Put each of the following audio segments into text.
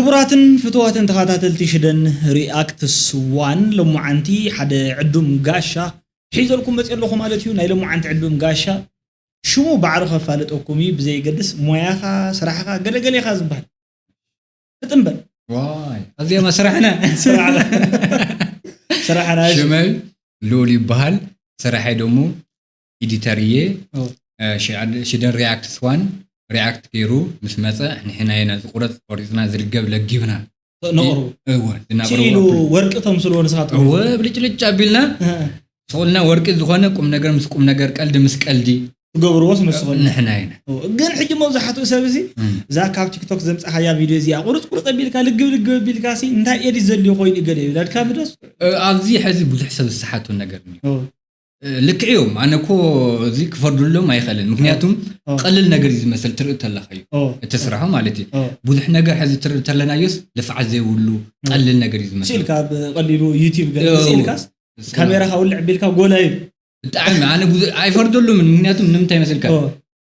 ክቡራትን ፍቱዋትን ተኸታተልቲ ሽደን ሪኣክትስ ዋን፣ ሎማዓንቲ ሓደ ዕዱም ጋሻ ሒዘልኩም መፅእ ኣለኹ ማለት እዩ። ናይ ሎማዓንቲ ዕዱም ጋሻ ሽሙ ባዕሉ ከፋልጠኩም እዩ። ብዘይገድስ ሞያኻ፣ ስራሕኻ፣ ገለገሌኻ ዝበሃል ፍጥምበር ዋይ ኣዚያማ ስራሕና ስራሕና ሽመይ ልኡል ይበሃል። ስራሐይ ደሞ ኤዲተር እየ። ሽደን ሪያክትስ ዋን ሪያክት ገይሩ ምስ መፀ ንሕና ኢና ዝቁረፅ ቆሪፅና ዝልገብ ለጊብና ነቕርቡ እወ ዝናቅርቡ ስኢሉ ወርቂ ተምስልዎ ንስኻትኩም እወ ብልጭልጭ ኣቢልና ስቑልና ወርቂ ዝኾነ ቁም ነገር ምስ ቁም ነገር ቀልዲ ምስ ቀልዲ ትገብርዎስ ንስኹም ንሕና ኢና ግን ሕጂ መብዛሕትኡ ሰብ እዚ እም። እዛ ካብ ቲክቶክ ዘምፃኻያ ቪድዮ እዚኣ ቁርፅ ቁርፅ ኣቢልካ ልግብ ልግብ ኣቢልካ ሲ እንታይ ኤዲት ዘድልዮ ኮይኑ ገለ ይብለልካ ምደስ እ፣ ኣብዚ ሕዚ ብዙሕ ሰብ ዝሰሓቱ ነገር እኒኦ ኦ፣ እ፣ ልክዕ እዮም ኣነ እኮ እዚ ክፈርዱሎም ኣይኽእልን ምክንያቱም ኦ፣ ቀልል ነገር እዩ ዝመስል ትርኢ ተለኻ እዩ ኦ፣ እቲ ስራሑ ማለት እዩ ኦ፣ ብዙሕ ነገር ሕዚ ትርኢ ተለናዮስ ልፍዓት ዘይብሉ ቀልል ነገር እዩ ዝመስል ስኢልካ ብቀሊሉ ዩቲብ ገለ ኦ፣ ስኢልካስ እሱ- ካሜራኻ ውልዕ ቢልካ ጎላይብ ብጣዕሚ ኣነ ብዙ- ኣይፈርደሉምን ምክንያቱም ንምንታይ መስልካ ኦ፣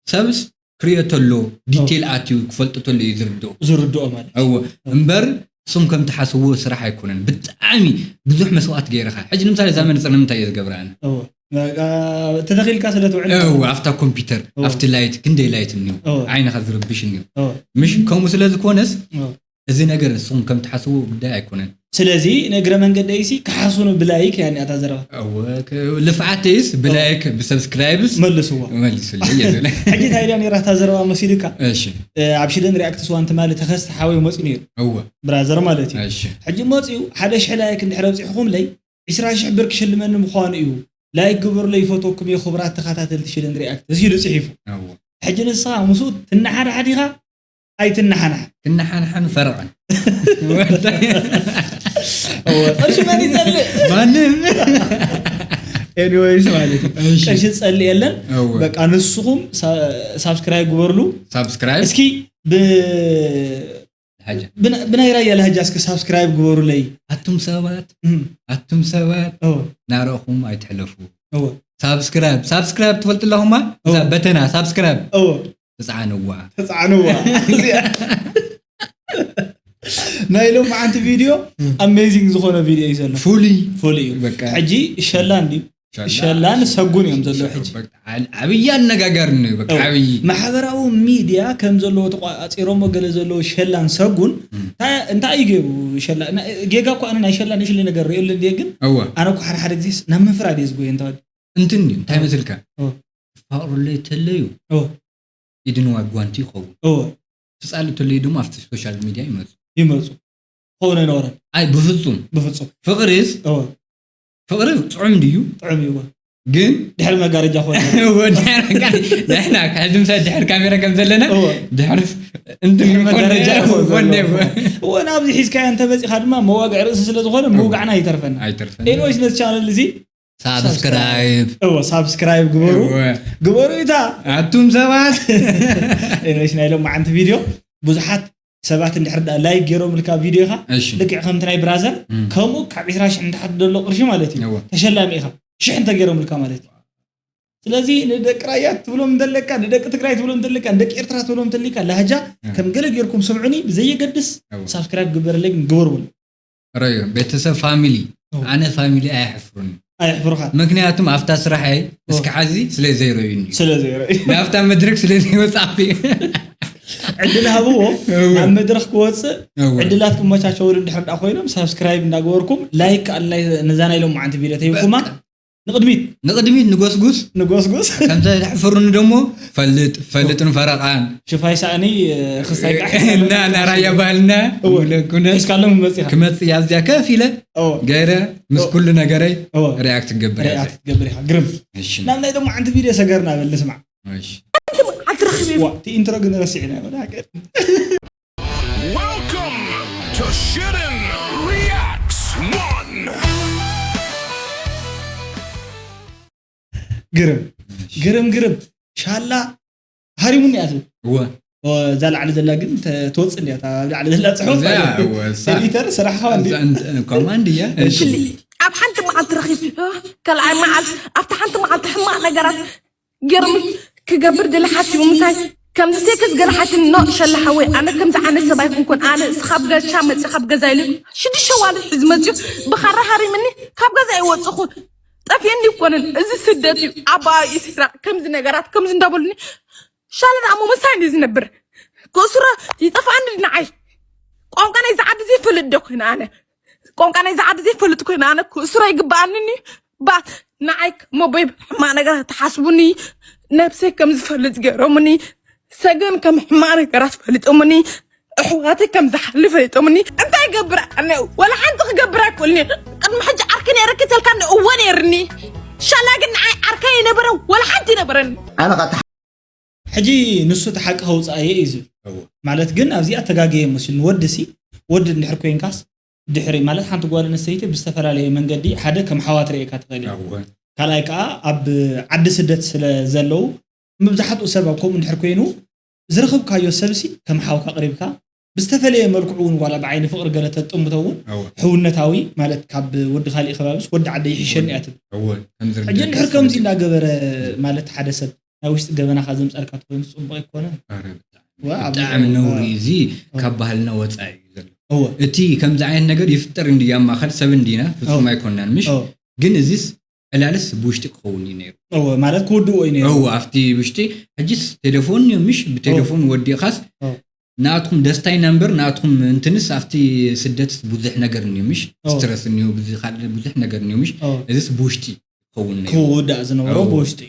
ሰብስ ክሪኦ ተሎ ዲቴል ኣትዩ ክፈልጦ ተሎ እዩ ዝርድኦ ዝርድኦ ማለት እወ እምበር እሱም ከም ትሓስብዎ ስራሕ ኣይኮነን ብጣዕሚ ብዙሕ መስዋዕት ገይርኻ ሕጂ ንምሳሌ እዛ መነፅር ንምንታይ እየ ዝገብራ ኣነ ኦ፣ በቃ ተተኺልካ ስለ ትውዕል እወ ኣብታ ኮምፒውተር እወ። ኣብቲ ላይት ክንደይ ላይት እኒው እወ። ዓይንኻ ዝርብሽ እኒው ኦ፣ ምሽ ከምኡ ስለ ዝኾነስ ኦ፣ እዚ ነገር ንስኹም ከም ትሓስብዎ ጉዳይ ኣይኮነን ስለዚ ንእግረ መንገደይሲ ክሓሱኑ ብላይክ እያ እኒኣታ ዘረባ እወ፣ ክ- ልፍዓተይስ ብላይክ ብሰብስክራይብስ መልስዎ መልሱለይ እየ ዝብል ሕጂ እንታይ ኢላ ነይራ እታ ዘረባ መሲልካ እሺ እ፣ ኣብ ሽደን ሪኣክትስ ዋን ትማሊ ተኸስተ ሓወይ መፂኡ ነይሩ እወ ብራዘር ማለት እዩ እሺ ሕጂ መፂኡ ሓደ ሽሕ ላይክ እንድሕር ኣብፂሕኹምለይ ዕስራ ሽሕ ብር ክሽልመኒ ምዃኑ እዩ ላይክ ግበሩለይ ይፈትወኩም እየ ክቡራት ተኸታተልቲ ሽደን ሪኣክት እዚሉ ፅሒፉ እወ ሕጂ ንስኻ ምስኡ ትነሓናሕ ዲኻ ኣይትነሓናሕ ትነሓንሓን ፈረቐን እወ፣ ቅርሺ መን ይፀልእ ማንም ኤኒዌይስ ማለት እዩ እሺ። ቅርሺ ዝፀልእ የለን እወ። በቃ ንስኹም ሳ- ሳብስክራይብ ግበርሉ ሳብስክራይብ እስኪ ብ- ሓጃ ብና- ብናይ ራያ ለህጃ እስኪ ሳብስክራይብ ግበሩለይ ኣቱም ሰባት እም፣ ኣቱም ሰባት እወ፣ ናረኹም ኣይትሕለፉ እወ፣ ሳብስክራይብ ሳብስክራይብ ትፈልጡ ኣለኹማ እዛ እወ። በተና ሳብስክራይብ እወ፣ ተፃዓንዋ ተፃዕንዋ እዚኣ። ናይ ሎም ዓንቲ ቪድዮ ኣሜዚንግ ዝኾነ ቪድዮ እዩ ዘሎ ፍሉይ ፍሉይ እዩ በቃ ሕጂ ሸላን ድዩ ሸላን ሰጉን እዮም ዘለዉ ሕጂ በቃ ዓል- ዓብዪ ኣነጋጋሪ ነው በቃ ዓብዪ ማሕበራዊ ሚድያ ከም ዘለዎ ተቋፂሮሞ ገለ ዘለዎ ሸላን ሰጉን እም። እንታይ እንታይ እዩ ገይሩ ሸላ ና- ጌጋ እኮ ኣነ ናይ ሸላን ሽሊ ነገር ርእየሉ እንድየ ግን እወ ኣነ እኮ ሓደ ሓደ ግዜ ናብ ምፍራድ እየ ዝጎየ እንተወዲ እንትን እዩ እንታይ መስልካ እወ። ፋቅሩለይ ተለዩ እወ ኢድን ዋግ ጓንቲ ይኸውን እወ ትፃሉ ተለዩ ድማ ኣብቲ ሶሻል ሚድያ ይመፁ ይመፁ ክኸውን ኣይነበረን ኣይ ብፍፁም ብፍፁም ፍቅሪስ እወ ፍቅሪ ጥዑም ድዩ ጥዑም እዩ እወ ግን ድሕሪ መጋረጃ ክኾን ንሕና ሕዚ ምሳ ድሕር ካሜራ ከም ዘለና እወ ድሕር እንትን መጋረጃ ይኾን ዘሎ። ወኔ እወ ናብዚ ሒዝካዮ እንተመፂኻ ድማ መዋግዒ ርእሲ ስለ ዝኾነ ምውጋዕና ኣይተርፈና ኣይተርፈን ኤኒዌይስ ነዚ ቻነል እዚ ሳብስክራይብ እወ ሳብስክራይብ ግበሩ እወ። ግበሩ ኢታ ኣቱም ሰባት ኤኒዌይስ ናይ ሎም ዓንቲ ቪድዮ ብዙሓት ሰባት እንድሕር ዳ ላይክ ገይሮምልካ ቪድዮኻ እሺ ልክዕ ከምቲ ናይ ብራዘር እም። ከምኡ ካብ ዕስራ ሽሕ ንታሕቲ ዘሎ ቅርሺ ማለት እዩ እወ። ተሸላሚ ኢኻ ሽሕ እንተገይሮምልካ ማለት እዩ ስለዚ ንደቂ ራያ ትብሎም እንተለካ ንደቂ ትግራይ ትብሎም እንተለካ ንደቂ ኤርትራ ትብሎም እንተለካ ላህጃ እም። ከም ገለ ጌርኩም ስምዑኒ ብዘየገድስ እወ። ሳብስክራይብ ግበረለይ ግን ግበርብሉ ረዮ ቤተሰብ ፋሚሊ እወ። ኣነ ፋሚሊ ኣየሕፍሩን ኣየሕፍሩኻ ምክንያቱም ኣብታ ስራሐይ እስኪ ሓዚ ስለ ዘይረዩኒ ስለ ዘይረዩ ናብታ መድረክ ስለ ዘይወፃእኩ ዕድል ሃብዎ እወ። ናብ መድረክ ክወፅእ እወ። ዕድላት ክመቻቸውሉ እንድሕር ዳ ኮይኖም ሳብስክራይብ እንዳገበርኩም ላይክ ከኣ ናይ- ነዛ ናይ ሎም ዓንቲ ቪድዮ ተይብኩማ ንቅድሚት ንቅድሚት ንጎስጉስ ንጎስጎስ ከምተ ዘሕፍሩኒ ደሞ ፈልጥ ፈልጥን ፈረቃን ሽፋይ ሳእኒ ክሳይ ቃሕ እና ናራያ ባህልና እወ። ኩነ ሒዝካሎም መፂኻ ክመፅእ ኣብዚኣ ከፍ ኢለ እወ ገይረ ምስ ኩሉ ነገረይ እወ ሪያክት ገብር ሪኣክት ትገብር ኢኻ ግርም እሺ ናብ ናይ ሎም ዓንቲ ቪድዮ ሰገርና በል ንስማዕ እሺ ዓንቲ ረኺብ ዋ እቲ ኢንትሮ ግን ረሲዕና Welcome to Shitten Reacts One. ግርም ግርም ግርም ሻላ ሃሪሙኒ እያ ትብል እወ እዛ ላዕሊ ዘላ ግን ተ- ትወፅእ እንዲያ እታ ኣብ ላዕሊ ዘላ ፅሑፍ እዛ ማለት እዩ። እወ እሳ ኤዲተር ስራሕኻ እንዲ እዛ እንት- ኮማንድ እያ እሺ። ኣብ ሓንቲ መዓልቲ ረኺብ ካልኣይ መዓልቲ ኣብቲ ሓንቲ መዓልቲ ሕማቕ ነገራት ገርም ክገብር ድሊ ሓሲቡ ምሳይ ከምዚ ሴክስ ገለ ሓትኒ ኖ ሸላ ሓወይ ኣነ ከምዚ ዓይነት ሰብ ኣይኮንኩን ኣነ እስኻብ ገሻ መፂ ካብ ገዛ ኢሉ ሽዱሽተ ዋልድ ሒዙ መፂኡ ብኻራ ሃሪምኒ ካብ ገዛ ይወፅኹ ጠፍየኒ ይኮንን እዚ ስደት እዩ ኣባ ኢስራ ከምዚ ነገራት ከምዚ እንዳበሉኒ ሻለ ደኣ ምሳይ እንዲ ዝነብር ክእስሮ ይጠፍኣኒ ንዓይ ቋንቋ ናይ ዝዓዲ ዘይፈልጥ ዶ ኮይነ ኣነ ቋንቋ ናይ ዝዓዲ ዘይፈልጥ ኮይነ ኣነ ክእስሮ ይግበኣኒ ባ ንዓይ ሞቦይ ሕማቕ ነገር ተሓስቡኒ ነብሰይ ከም ዝፈልጥ ገይሮምኒ ሰገን ከም ሕማቕ ነገራት ፈሊጦምኒ ኣሕዋተይ ከም ዝሓሊ ፈሊጦምኒ እንታይ ገብር ኣነ ወላ ሓንቲ ክገብር ኣይክእልኒ ቅድሚ ሕጂ ዓርኪ ነይረኪ ተልካ እወ ነይርኒ ሻላ ግን ንዓይ ዓርከይ የነበረ ወላ ሓንቲ ይነበረኒ ኣነ ከዓ ሕጂ ንሱ እቲ ሓቂ ከውፅኣየ እዩ ዝብል ማለት ግን ኣብዚኣ ተጋግየ መስሉ ንወዲ ሲ ወዲ እንድሕር ኮይንካስ ድሕሪ ማለት ሓንቲ ጓል ኣንስተይቲ ብዝተፈላለየ መንገዲ ሓደ ከም ሓዋ ትርእየካ ትኽእል እያ ካልኣይ ከዓ ኣብ ዓዲ ስደት ስለ ዘለዉ መብዛሕትኡ ሰብ ኣብ ከምኡ እንድሕር ኮይኑ ዝረኸብካዮ ሰብሲ ከም ሓውካ ቅሪብካ ብዝተፈለየ መልክዑ እውን ዋላ ብዓይኒ ፍቅሪ ገለ ተጥምቶ እውን ሕውነታዊ ማለት ካብ ወዲ ካሊእ ከባቢስ ወዲ ዓደ ይሕሸኒ እያ ትብል ሕጂ እንድሕር ከምዚ እናገበረ ማለት ሓደ ሰብ ናይ ውሽጢ ገበናካ ዘምፀልካ ተኮይኑ ፅቡቅ ኣይኮነን ብጣዕሚ ነውሪ እዚ ካብ ባህልና ወፃኢ እዩ ዘሎ እቲ ከምዚ ዓይነት ነገር ይፍጠር እንድያ ማእከል ሰብ እንዲና ፍፁም ኣይኮናን ምሽ ግን እዚስ ዕላልስ ብውሽጢ ክኸውን እዩ ነይሩ እወ ማለት ክውድእዎ እዩ ነይሩ እወ ኣብቲ ውሽጢ ሕጂስ ቴሌፎን እዩ ምሽ ብቴሌፎን ወዲእኻስ ናትኩም ደስታ ኢና እምበር ናትኩም እንትንስ ኣብቲ ስደት ብዙሕ ነገር እኒዮ ምሽ ስትረስ እኒዮ ብዙሕ ነገር እኒዮ ምሽ እዚስ ብውሽጢ ክኸውን ነይሩ ክውዳእ ዝነበሮ ብውሽጢ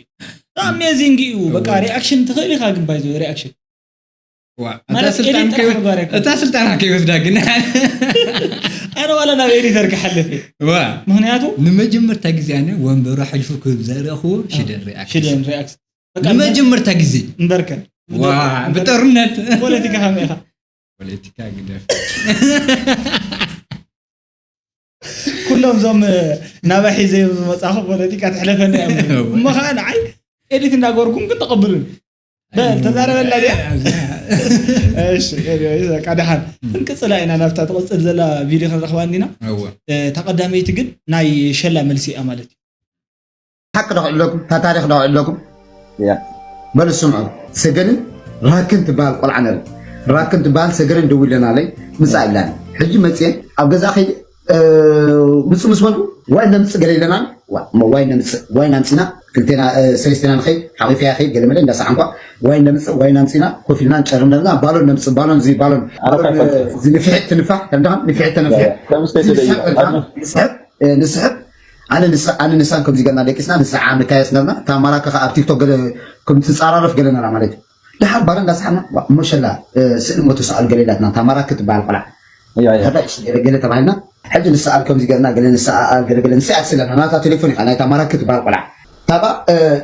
ኣሜዚንግ እዩ በቃ ሪኣክሽን ትኽእል ኢኻ ግን ባይዞ ሪኣክሽን እታ ስልጣና ከይወስዳ ግን ኣነ ዋላ ናብ ኤዲተር ክሓልፍ እየ ዋ ምክንያቱ ንመጀመርታ ግዜ ኣነ ወንበሩ ሕልፉ ክህብ ዘርእኽዎ ሽደን ሪኣክት ሽደን ሪኣክት ንመጀመርታ ግዜ እምበርከ ዋ ብጠርነት ፖለቲካ ከመይ ኢኻ ፖለቲካ ግደፍ ኩሎም ዞም ናባይ ሒዘዮም ዝመፃኹ ፖለቲካ ትሕለፈኒ እዮም እሞ ከዓ ንዓይ ኤዲት እንዳገበርኩም ግን ተቐብሉን በል ተዛረበላ ድያ እሺ በቃ ደሓን ክንቅፅላ ኢና ናብታ ትቕፅል ዘላ ቪድዮ ክንረኽባ እንዲና እታ ቀዳመይቲ ግን ናይ ሸላ መልሲ እያ ማለት እዩ ሓቂ ዶ ክዕለኩም እታ ታሪኽ ዶ ክዕለኩም በሉ ስምዑ ሰገንን ራክን ትበሃል ቆልዓ ነር ራክን ትበሃል ሰገንን ደው ኢለናለይ ምፃ ኢላኒ ሕጂ መፅየን ኣብ ገዛ ከይዲ ምፅ ምስ በልኩ ዋይ ነምፅ ገለ ኢለና ዋይ ነምፅ ዋይ ናምፅና ክልቴና ሰለስቴና ንኸይድ ሓቂፈያ ከይድ ገለ መለ እንዳሰዓንኳ ዋይ ነምፅ ዋይ ናምፅና ኮፍ ኢልና ንጨርም ነርና ባሎን ነምፅ ባሎን እዚ ባሎን ንፍሒት ትንፋሕ ከምደኻም ንፍሒት ተነፍሕ ንስሕብ ኣነ ንሳ ኣነ ንሳን ከምዚ ገና ደቂስና ንስዓ ንካየስ ነርና እታ ማራከ ከ ኣብ ቲክቶክ ገለ ከም ትጻራረፍ ገለ ነራ ማለት እዩ ድሓር ባረ እንዳሰሓና እሞ ሸላ ስእሊ እሞ ተሰኣል ገለ ኢላትና እታ ማራከ ትበሃል ቆልዓ ያ ያ ገለ ተባሂልና ሕጂ ንስኣል ከምዚ ገርና ገለ ንስኣል ገለ ገለ ንስኣል ስለና ናታ ቴሌፎን ኢኻ ናይታ ማራከ ትበሃል ቆልዓ ታባ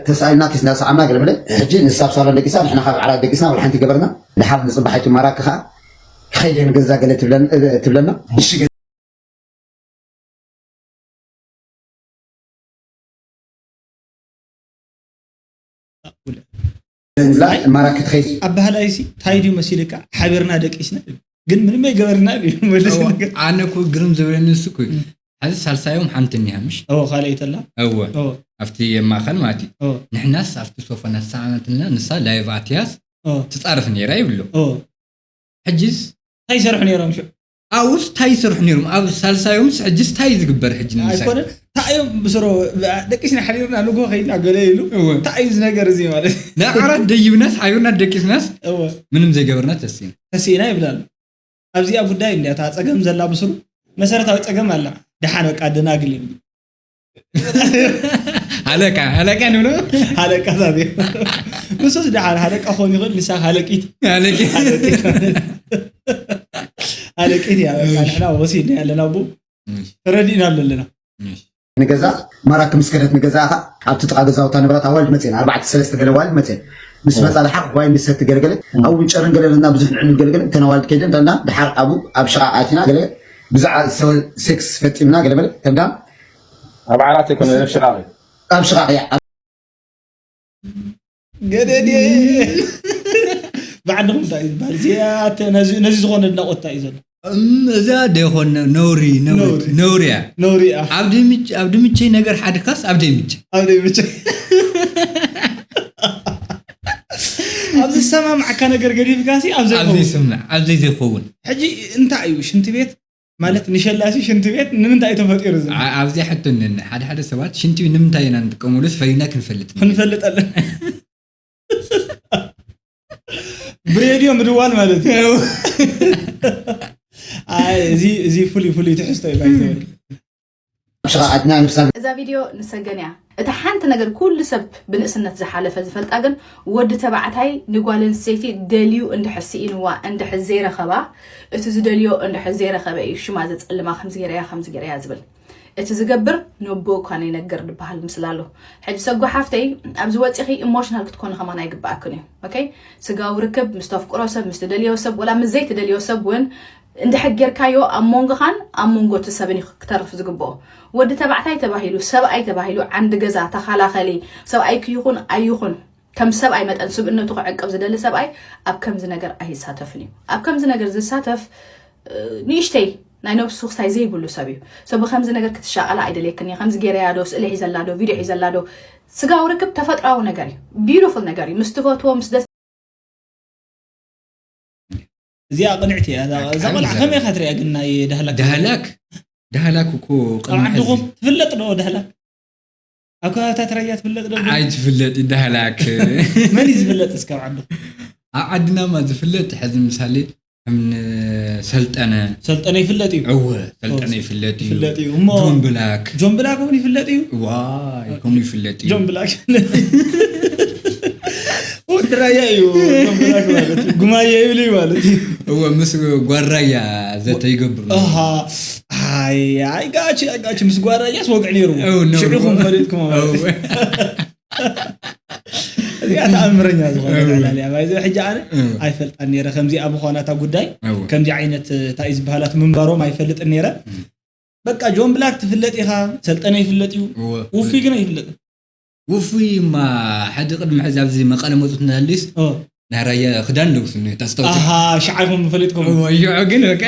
ተሳኢልና ኪስ እንዳሰዓና ገለ በለ ሕጂ ንሳ ኣብ ሳሎን ደቂሳ ንሕና ካብ ዓራት ደቂስና ወላ ሓንቲ ገበርና ድሓር ንፅባሕ ኣይትማራክ ከዓ ከይደ ንገዛ ገለ ትብለና እሺ ማራ ክትኸይድ ኣበሃላይ ሲ ታይ ድዩ መሲልካ ሓቢርና ደቂስና ግን ምንም ኣይገበርና ድዩ መልስ ኣነ ኮ ግርም ዝብለኒ ንሱ ኮ እዩ ሓዚ ሳልሳዮም ሓንቲ እኒሃ ምሽ እዎ ካልኣይተላ እወ ኣብቲ የማኸል ማለት እዩ ንሕናስ ኣብቲ ሶፋ ናተሰዓመትና ንሳ ላይቭ ኣትያስ ትፃርፍ ነይራ ይብሎ ሕጅስ እንታይ ይሰርሑ ነይሮም ሽዑ ኣብኡስ እንታይ ይሰርሑ ነይሮም ኣብ ሳልሳዮምስ ሕጅስ እንታይ እዩ ዝግበር ሕጂ ንምሳይ ኣይኮነን እንታይ እዮም ብስሮ ደቂስና ሓቢርና ንግሆ ከይድና ገለ ኢሉ እንታይ እዩ ዝነገር እዚ ማለት ናብ ዓራት ደይብናስ ሓቢርና ደቂስናስ እወ ምንም ዘይገበርና ተሲና ተሲና ይብላሉ ኣብዚኣ ጉዳይ እንዲያ እታ ፀገም ዘላ ብስሩ መሰረታዊ ፀገም ኣላ ደሓን በቃ ደናግል እዩ ሃለቃ ሃለቃ ንብሎ ሃለቃ ዛዜ ንሱስ ደሓር ሃለቃ ክኾን ይኽእል ንሳ ሃለቂት ሃለቂት ሃለቂት እያ በቃ ንሕና ወሲድና ኣለና ቡ ተረዲእና ኣለና ንገዛ ማራክ ምስ ከደት ንገዛ ኻ ኣብቲ ጥቓ ገዛውታ ንብራት ኣዋልድ መፅየን ኣርባዕተ ሰለስተ ገለ ኣዋልድ መፅየን ምስ መፃ ደሓር ዋይ ንሰቲ ገለገለ ኣብኡ ጨርን ገለለና ብዙሕ ንዕልል ገለገለ እተን ኣዋልድ ከይደን ደና ደሓር ኣብኡ ኣብ ሽቓ ኣቲና ገለ ብዛዕባ ሴክስ ፈፂምና ገለበለ ተንዳም ኣብ ዓራት ኣይኮነ ኣብ ሽቓቕ ኣብ ሽቓቕ እያ ገደድ ባዕልኹም እንታይ እዩ ዝበሃል እዚኣ ነዚ ዝኾነ ኣድናቖት እንታይ እዩ ዘሎ እዛ ደይኮነ ነውሪ ነውሪ ነውሪ እያ ነውሪ እያ ኣብ ድምች ኣብ ድምቸይ ነገር ሓድካስ ኣብ ደይምች ኣብ ደይምች ኣብዚ ሰማምዓካ ነገር ገዲፍካ ሲ ኣብ ኣብ ዘይኸውን ዘይስምዕ፣ ኣብ ዘይዘይኸውን። ሕጂ እንታይ እዩ ሽንቲ ቤት ማለት ንሸላሲ ሽንቲ ቤት ንምንታይ እዩ ተፈጢሩ ዝብል? ዓ-፣ ኣብዚ ሕቶ እኒአኒ። ሓደ ሓደ ሰባት ሽንቲ ቤት ንምንታይ ኢና ንጥቀመሉስ ፈሊና ክንፈልጥ። ክንፈልጥ ኣለና። ብሬድዮ ምድዋል ማለት እዩ። ኣይ፣ እዚ፣ እዚ ፍሉይ፣ ፍሉይ ትሕዝቶ እዩ፣ ባይ ዘ ወይ። እዛ ቪድዮ ንሰገን እያ። እታ ሓንቲ ነገር ኩሉ ሰብ ብንእስነት ዝሓለፈ ዝፈልጣ ግን ወዲ ተባዕታይ ንጓል ኣንስተይቲ ደልዩ እንድሕር ስኢንዋ እንድሕር ዘይረኸባ እቲ ዝደልዮ እንድሕር ዘይረኸበ እዩ ሽማ ዘጸልማ ከምዚ ገይረያ ከምዚ ገይረያ ዝብል። እቲ ዝገብር ነቦ እኳ ነይነግር ዝበሃል ምስላ ኣሎ። ሕጂ ሰጉ ሓፍተይ ኣብዚ ወፂኺ ኢሞሽናል ክትኮኒ ከማን ኣይግበኣክን እዩ። ኦኬ፣ ስጋዊ ርክብ ምስ ተፍቅሮ ሰብ ምስ ትደልዮ ሰብ ወላ ምስ ዘይትደልዮ ሰብ እውን እንድሕር ጌርካዮ ኣብ መንጎኻን ኣብ መንጎ እቲ ሰብን እዩ ክተርፍ ዝግብኦ። ወዲ ተባዕታይ ተባሂሉ ሰብኣይ ተባሂሉ ዓንዲ ገዛ ተኻላኸሊ ሰብኣይኪ ይኹን ኣይኹን ከም ሰብኣይ መጠን ስብእነቱ ክዕቅብ ዝደሊ ሰብኣይ ኣብ ከምዚ ነገር ኣይሳተፍን እዩ። ኣብ ከምዚ ነገር ዝሳተፍ ንእሽተይ ናይ ነብሱ ክሳይ ዘይብሉ ሰብ እዩ። ሰብ ብከምዚ ነገር ክትሻቐላ ኣይደልየክን እየ። ከምዚ ገይረያ ዶ ስእሊ ሒዘላ ዶ ቪድዮ ሒዘላ ዶ ስጋዊ ርክብ ተፈጥራዊ ነገር እዩ። ቢዩቲፉል ነገር እዩ። ምስ ትፈትዎ ምስ ደስ እዚኣ ቅንዕቲ እያ። እዛ እዛ ቆልዓ ከመይ ኢኻ ትሪኣ ግን ናይ ዳህላክ? ዳህላክ ዳህላክ እኮ ኣብ ዓድኹም ትፍለጥ ዶ ዳህላክ? ኣብ ከባብታት ራያ ትፍለጥ ዶ? ኣይ ትፍለጥ ዳህላክ። መን እዩ ዝፍለጥ እስከ ኣብ ዓድኹም? ኣብ ዓድናማ ዝፍለጥ ሕዚ ምሳሌ ከም ሰልጠነ ሰልጠነ ይፍለጥ እዩ። እወ ሰልጠነ ይፍለጥ እዩ። ይፍለጥ እዩ። እሞ ጆን ብላክ ጆን ብላክ እውን ይፍለጥ እዩ። ዋይ ከምኡ ይፍለጥ እዩ። ጆን ብላክ ወዲ ራያ እዩ። ጆን ብላክ ማለት እዩ። ጉማየ ይብል እዩ ማለት እዩ። እወ ምስ ጓል ራያ ዘተ ይገብር ነው። ኣሃ ኣይ ኣይ ጋች ኣይ ጋች ምስ ጓል ራያስ ወግዕ ነይሩ። እው፣ ነውሩ። ሽዑኹም ፈሊጥኩም ማለት እዩ። እዚኣ ተኣምረኛ ዝኾነ ዕላልያ ባይዘ ሕጂ ኣነ ኣይፈልጣን ነይረ ከምዚኣ ምዃና እታ ጉዳይ ከምዚ ዓይነት እንታይ ዝበሃላት ምንባሮም ኣይፈልጥን ነይረ። በቃ ጆን ብላክ ትፍለጥ ኢኻ፣ ሰልጠነ ይፍለጥ እዩ፣ ውፉይ ግን ኣይፍለጥን። ውፉይ እማ ሓደ ቅድሚ ሕዚ ኣብዚ መቐለ መፁት እናሃልዩስ ናይ ራያ ክዳን ለብሱ እኒኦ ታስታውሱ? ኣሃ ሽዓ ኢኹም ፈሊጥኩም። ሽዑ ግን በቃ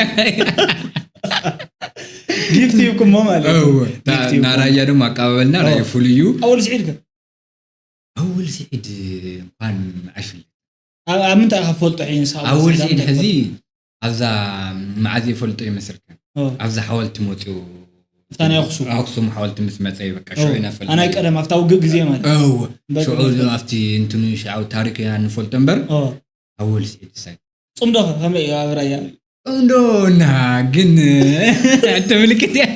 ጊፍት ይብኩሞ ማለት እዩ። እወ፣ እታ ጊፍት ይብኩሞ። ናራያ ድማ ኣቀባበልና ናይ ፍሉይ እዩ። ኣወል ስዒድ ከ? ኣወል ስዒድ እንኳን ኣይፍለጥ። ኣብ ኣብ ምንታይ ኢኻ ትፈልጦ ሕጂ ንስኻ ኣወል ኣወል ስዒድ ስዒድ ኣብ ምንታይ ሕዚ ትፈልጦ? ኣብዛ መዓዝ ይፈልጦ ይመስልካ? ኦ፣ ኣብዛ ሓወልቲ መፅኡ እታ ናይ ኣኽሱም። ኣኽሱም ሓወልቲ ምስ መፀ እዩ በቃ ሽዑ ኢና ፈልጦ። ኣናይ ቀደም ኣብታ ውግእ ግዜ ማለት እዩ። እወ፣ በቃ ሽዑ በቃ። ኣብቲ እንትኑ ሽዓዊ ታሪክ ኢና ንፈልጦ እምበር ኦ፣ ኣወል ስዒድ ሳይ ጽምዶ ከ ከመይ እዩ ኣብ ራያ? ጽምዶ እና ግን ሕቶ ምልክት እያ።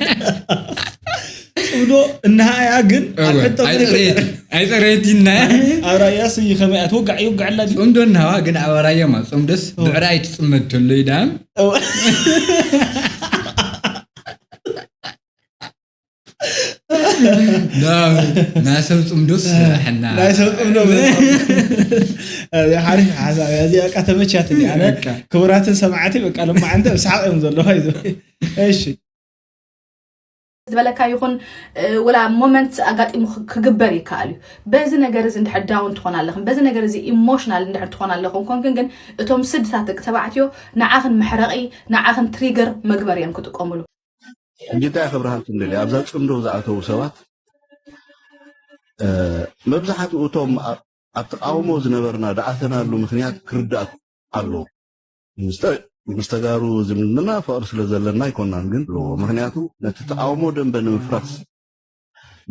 ጽምዶ እና እያ ግን ኣብ እወ፣ ሕቶ ምልክት ኣይጸረየት-፣ ኣይጸረየትንና። ኣብ ራያ ስይ ከመይ እያ ትውጋዕ ይውጋዕ ኣላ ድዩ? ጽምዶ እናዋ ግን ኣብ ራያ ማ ጽምዶስ እወ። ብዕራይ ትጽመድ ተሎ እዩ ደኣ። እወ። ናይ ሰብ ፅምዶስ ሕና ናይ ሰብ ፅምዶ ሓሪፍ ሓሳብ እያ እዚኣ በቃ ተመቻትኒ ኣነ በቃ። ክቡራትን ሰማዕቲ በቃ ልማዓንተ ብሰሓቅ እዮም ዘለዋ ይዘ እሺ ዝበለካ ይኹን እ፣ ወላ ሞመንት ኣጋጢሙ ክ- ክግበር ይከኣል እዩ። በዚ ነገር እዚ እንድሕር ዳውን ትኾን ኣለኽን በዚ ነገር እዚ ኢሞሽናል እንድሕር ትኾን ኣለኽን ኮንክን ግን እቶም ስድታት ደቂ ተባዕትዮ ንዓኽን መሕረቒ ንዓኽን ትሪገር መግበር እዮም ክጥቀሙሉ። ሕጂ እንታይ ክብርሃልኩም ደልየ ኣብዛ ፅምዶ ዝኣተዉ ሰባት መብዛሕትኡ እቶም ኣብ ተቃውሞ ዝነበርና ዝኣተናሉ ምክንያት ክርዳእ ኣለዎ። ምስ ተጋሩ ዝምድና ፍቅሪ ስለ ዘለና ኣይኮናን ግን ኣለዎ ምክንያቱ ነቲ ተቃውሞ ደንበ ንምፍራስ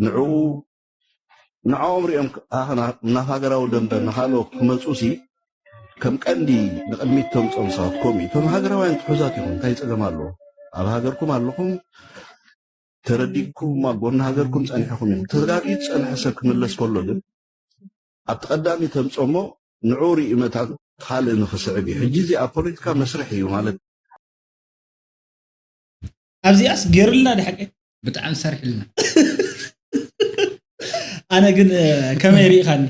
ንዕኡ ንዕኦም ሪኦም ናብ ሃገራዊ ደንበ ንካልኦት ክመፁ ሲ ከም ቀንዲ ንቅድሚት ተምፅኦም ሰባት ከምኡ እዩ። እቶም ሃገራውያን ትሑዛት ኢኹም እንታይ ፀገም ኣለዎ? ኣብ ሃገርኩም ኣለኹም ተረዲእኩም ኣብ ጎኒ ሃገርኩም ፀኒሕኹም ኢኹም። ተጋግዩ ዝፀንሐ ሰብ ክምለስ ከሎ ግን ኣብቲ ቀዳሚ ተምፅኦ እሞ ንዕኡ ሪኡ መታን እቲ ካልእ ንክስዕብ እዩ። ሕጂ እዚ ኣብ ፖለቲካ መስርሕ እዩ ማለት ኣብዚኣስ ገይሩልና ድሓቂ ብጣዕሚ ሰርሕልና ኣነ ግን ከመይ ርኢኻኒ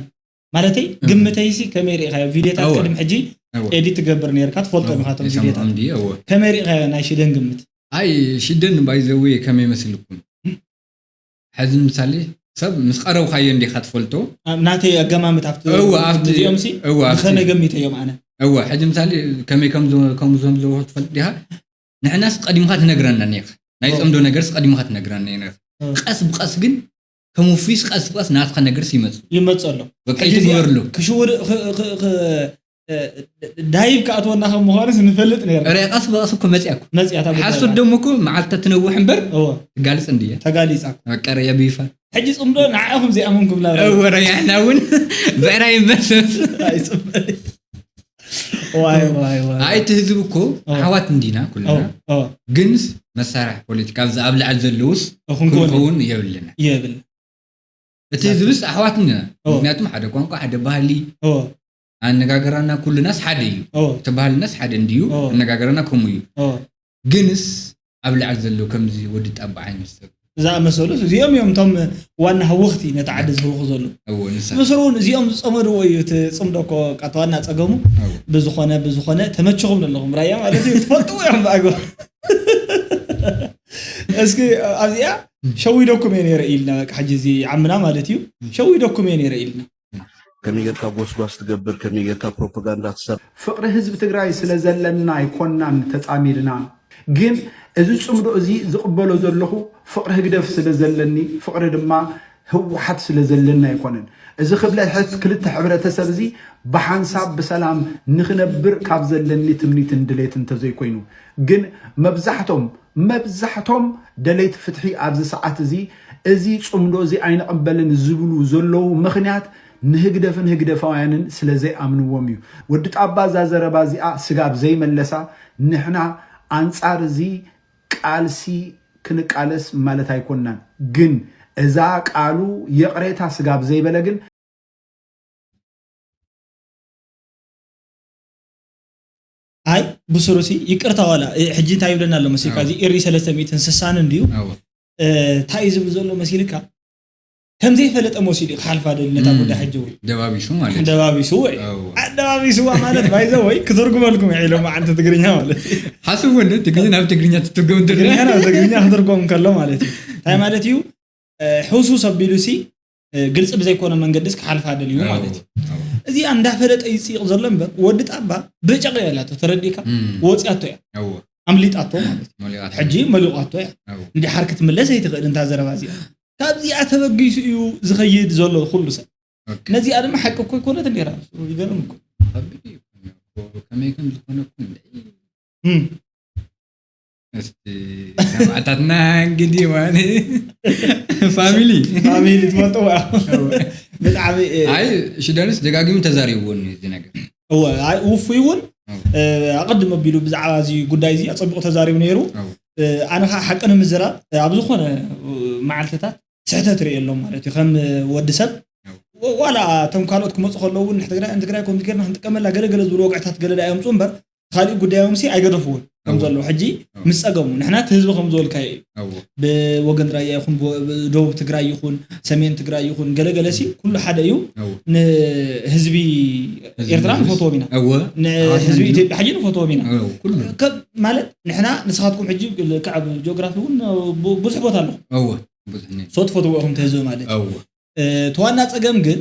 ማለተይ ግምተይሲ ከመይ ርኢኻዮ ቪድዮታት እወ። ቅድሚ ሕጂ እወ። ኤዲት ትገብር ነርካ ትፈልጦ እወ። ምኻቶም ይሰምዖም ቪድዮታት ድየ? እወ። ከመይ ርኢኻዮ ናይ ሽደን ግምት ኣይ ሽደን ባይዘዌ ከመይ መስልኩም ሕዚ ምሳሌ ሰብ ምስ ቀረብካዮ እንዲኻ ትፈልጦ ኣብ ናተይ ኣገማምት ኣብቲ እወ፣ ኣብቲ- እዚኦም ሲ እወ፣ ኣብቲ- ብኸመይ ገሚተዮም ኣነ እወ ሕጂ ምሳሌ ከመይ ከም ዝ- ከም ዝም ዝበሉ ትፈልጥ ዲኻ ንሕናስ ቀዲምካ ትነግረና ኔኻ ናይ ኦ። ፀምዶ ነገርስ ቀዲምካ ትነግረና ኔኻ ኦ። ቀስ ብቀስ ግን ከም ውፉይስ ቀስ ብቀስ ናትካ ነገርስ ይመፅ ይመፅ ኣሎ በቃ ሕጂ እዚኣ ይትግበርሉ ክሽውድ ክ- ክ- ክ- ዳይብ ክኣትወና ከም ምዃኑስ ንፈልጥ ነርና። ረ ቀስ ብቐስ እኮ መፅያ እኮ መፅያ እታ ጉዳይ ሓሶት ደሞ እኮ መዓልታ ትነውሕ እምበር እዎ ትጋልፅ እንድየ ተጋሊፃ እኮ። በቃ ረ የብይፋ ሕጂ ፅምዶ ንዓኹም ዚኣመንኩም ናብ ወረ ያና እውን ብዕራይ መስስ ኣይፅበል ዋይ ዋይ ዋይ ኣይ እቲ ህዝብ እኮ ኦ። ኣሕዋት እንዲና ኩልና ኦ፣ ኦ፣ ግንስ መሳርሒ ፖለቲካ ኣብዚ ኣብ ላዕሊ ዘለውስ እኹም ክውን ክንኸውን የብልና የብል እቲ ህዝብስ ኣሕዋት እንዲና ኦ። ምክንያቱም ሓደ ቋንቋ ሓደ ባህሊ ኦ፣ ኣነጋገራና ኩልናስ ሓደ እዩ ኦ፣ እቲ ባህልናስ ሓደ እንድዩ ኦ። ኣነጋገራና ከምኡ እዩ ኦ። ግንስ ኣብ ላዕሊ ዘለዉ ከምዚ ወዲ ጣባ ዓይነት ሰብ ዝኣመሰሉ እዚኦም እዮም እቶም ዋና ህወኽቲ ነቲ ዓዲ ዝህውኹ ዘለዉ እዎ ንሳ ብስሩ እውን እዚኦም ዝፀመድዎ እዩ እቲ ፅምዶ እኮ ቃ እቲ ዋና ፀገሙ እዎ ብዝኾነ ብዝኾነ ተመችኹም ዘለኹም ራያ ማለት እዩ ትፈልጥዎ እዮም ብኣግባብ እስኪ ኣብዚኣ ሸዊደኩም እየ ነይረ ኢልና በቃ ሕጂ እዚ ዓምና ማለት እዩ ሸዊደኩም እየ ነይረ ኢልና ከመይ ጌርካ ጎስጓስ ትገብር ከመይ ጌርካ ፕሮፓጋንዳ ትሰርሕ ፍቕሪ ህዝቢ ትግራይ ስለ ዘለና ኣይኮናን ተፃሚድና። ግን እዚ ፅምዶ እዚ ዝቕበሎ ዘለኹ ፍቕሪ ህግደፍ ስለ ዘለኒ ፍቕሪ ድማ ህወሓት ስለ ዘለና ኣይኮነን። እዚ ክብለ ሕት ክልተ ሕብረተሰብ እዚ ብሓንሳብ ብሰላም ንኽነብር ካብ ዘለኒ ትምኒትን ድሌት እንተዘይኮይኑ ግን መብዛሕቶም መብዛሕቶም ደለይቲ ፍትሒ ኣብዚ ሰዓት እዚ እዚ ፅምዶ እዚ ኣይንቕበልን ዝብሉ ዘለዉ ምኽንያት ንህግደፍን ህግደፋውያንን ስለ ዘይኣምንዎም እዩ። ወዲ ጣባ እዛ ዘረባ እዚኣ ስጋብ ዘይመለሳ ንሕና ኣንፃር እዚ ቃልሲ ክንቃለስ ማለት ኣይኮናን። ግን እዛ ቃሉ የቕሬታ ስጋብ ዘይበለ ግን ኣይ ብስሩሲ ይቅርታ ዋላ እ፣ ሕጂ እንታይ ይብለና ኣሎ መሲልካ ኣዎ። እዚ ኤሪ ሰለስተ ሚእትን ስሳን እንድዩ ኣዎ እ፣ እንታይ እዩ ዝብል ዘሎ መሲልካ ከም ዘይፈለጠ መሲሉ እዩ ክሓልፋ ደሊ ነታ እም። ጉዳይ ሕጂ እውን ደባቢሱ ማለት እዩ ደባቢሱ ወይ ኣዎ ኣደባቢስዋ ማለት ባይዘ ወይ ክትርጉመልኩም ኢሎም ዓንቲ ትግርኛ ማለት እዩ ሓስብ ወደ ትግርኛ ናብ ትግርኛ ትትርጎም ትግርኛ ትግርኛ ናብ ትግርኛ ክትርጎም ከሎ ማለት እዩ እንታይ ማለት እዩ እ፣ ሕሱስ ኣቢሉ ሲ እ፣ ግልፂ ብዘይኮነ መንገድስ ክሓልፋ ደልዩ ማለት እዩ እዚኣ እንዳፈለጠ ይፅይቕ ዘሎ እምበር ወዲ ጣባ ብጨቕ እያ ኢላቶ ተረዲእካ እም። ወፂኣቶ እያ ኣዎ ኣምሊጣቶ ማለት እዩ ሞሊቓት ሕጂ መሊቋቶ እያ ኣዎ እንዲሓር ክትምለስ ኣይትኽእል እንታ ዘረባ እዚኣ ካብዚኣ ተበጊሱ እዩ ዝኸይድ ዘሎ ኩሉ ሰብ ኦኬ ነዚኣ ድማ ሓቂ እኮ ይኮነት እንዲራ ይገርም እኮ ከቢድ እዩ እኮ። ከመይ ከም ዝኾነ እኮ እንደ እም። እስቲ ሰማዕታትና እንግዲህ ማለት ፋሚሊ ፋሚሊ ትፈልጥዎ ብጣዕሚ እ፣ ኣይ ሽደንስ ደጋጊሙ ተዛሪብዎ እዚ ነገር እወ ኣይ ውፉይ እውን ኣዎ። እ፣ ኣቐድም ኣቢሉ ብዛዕባ እዚ ጉዳይ እዚ ኣፀቢቑ ተዛሪቡ ነይሩ ኣዎ። እ፣ ኣነ ከዓ ሓቂ ንምዝራብ እ፣ ኣብ ዝኾነ እ፣ መዓልትታት ስሕተት ርኢ ኣሎም ማለት እዩ ከም እ፣ ወዲ ሰብ ው- ዋላ እቶም ካልኦት ክመፁ ከለዉ እውን ንሕትግራይ ንትግራይ ከምዚ ገርና ክንጥቀመላ ገለገለ ዝብሉ ወግዕታት ገለ ዳ የምፁ እምበር ካሊእ ጉዳዮም ሲ ኣይገደፍዎን ከም እዎ። ዘለዉ ሕጂ እዎ። ምስ ፀገሙ ንሕና እቲ ህዝቢ ከም ዝበልካዮ እዩ እዎ። ብወገን ራያ ይኹን ብወ- ደቡብ ትግራይ ይኹን ሰሜን ትግራይ ይኹን ገለገለ ሲ ኩሉ ሓደ እዩ እዎ። ንህዝቢ ህዝቢ ኤርትራ ህዝቢ። ንፈትዎም ኢና እዎ። ንህዝቢ ኢትዮጵያ ሕጂ ንፈትዎም ኢና እዎ፣ ኩሉ። ከ- ማለት ንሕና ንስኻትኩም ሕጂ ልክዕ ኣብ ጂኦግራፊ እውን ቡ- ብዙሕ ቦታ ኣለኹም እዎ፣ ብዙሕ ነ- ሶ ትፈትዎ ኢኹም እቲ ህዝቢ ማለት እዩ እዎ። እ፣ እቲ ዋና ፀገም ግን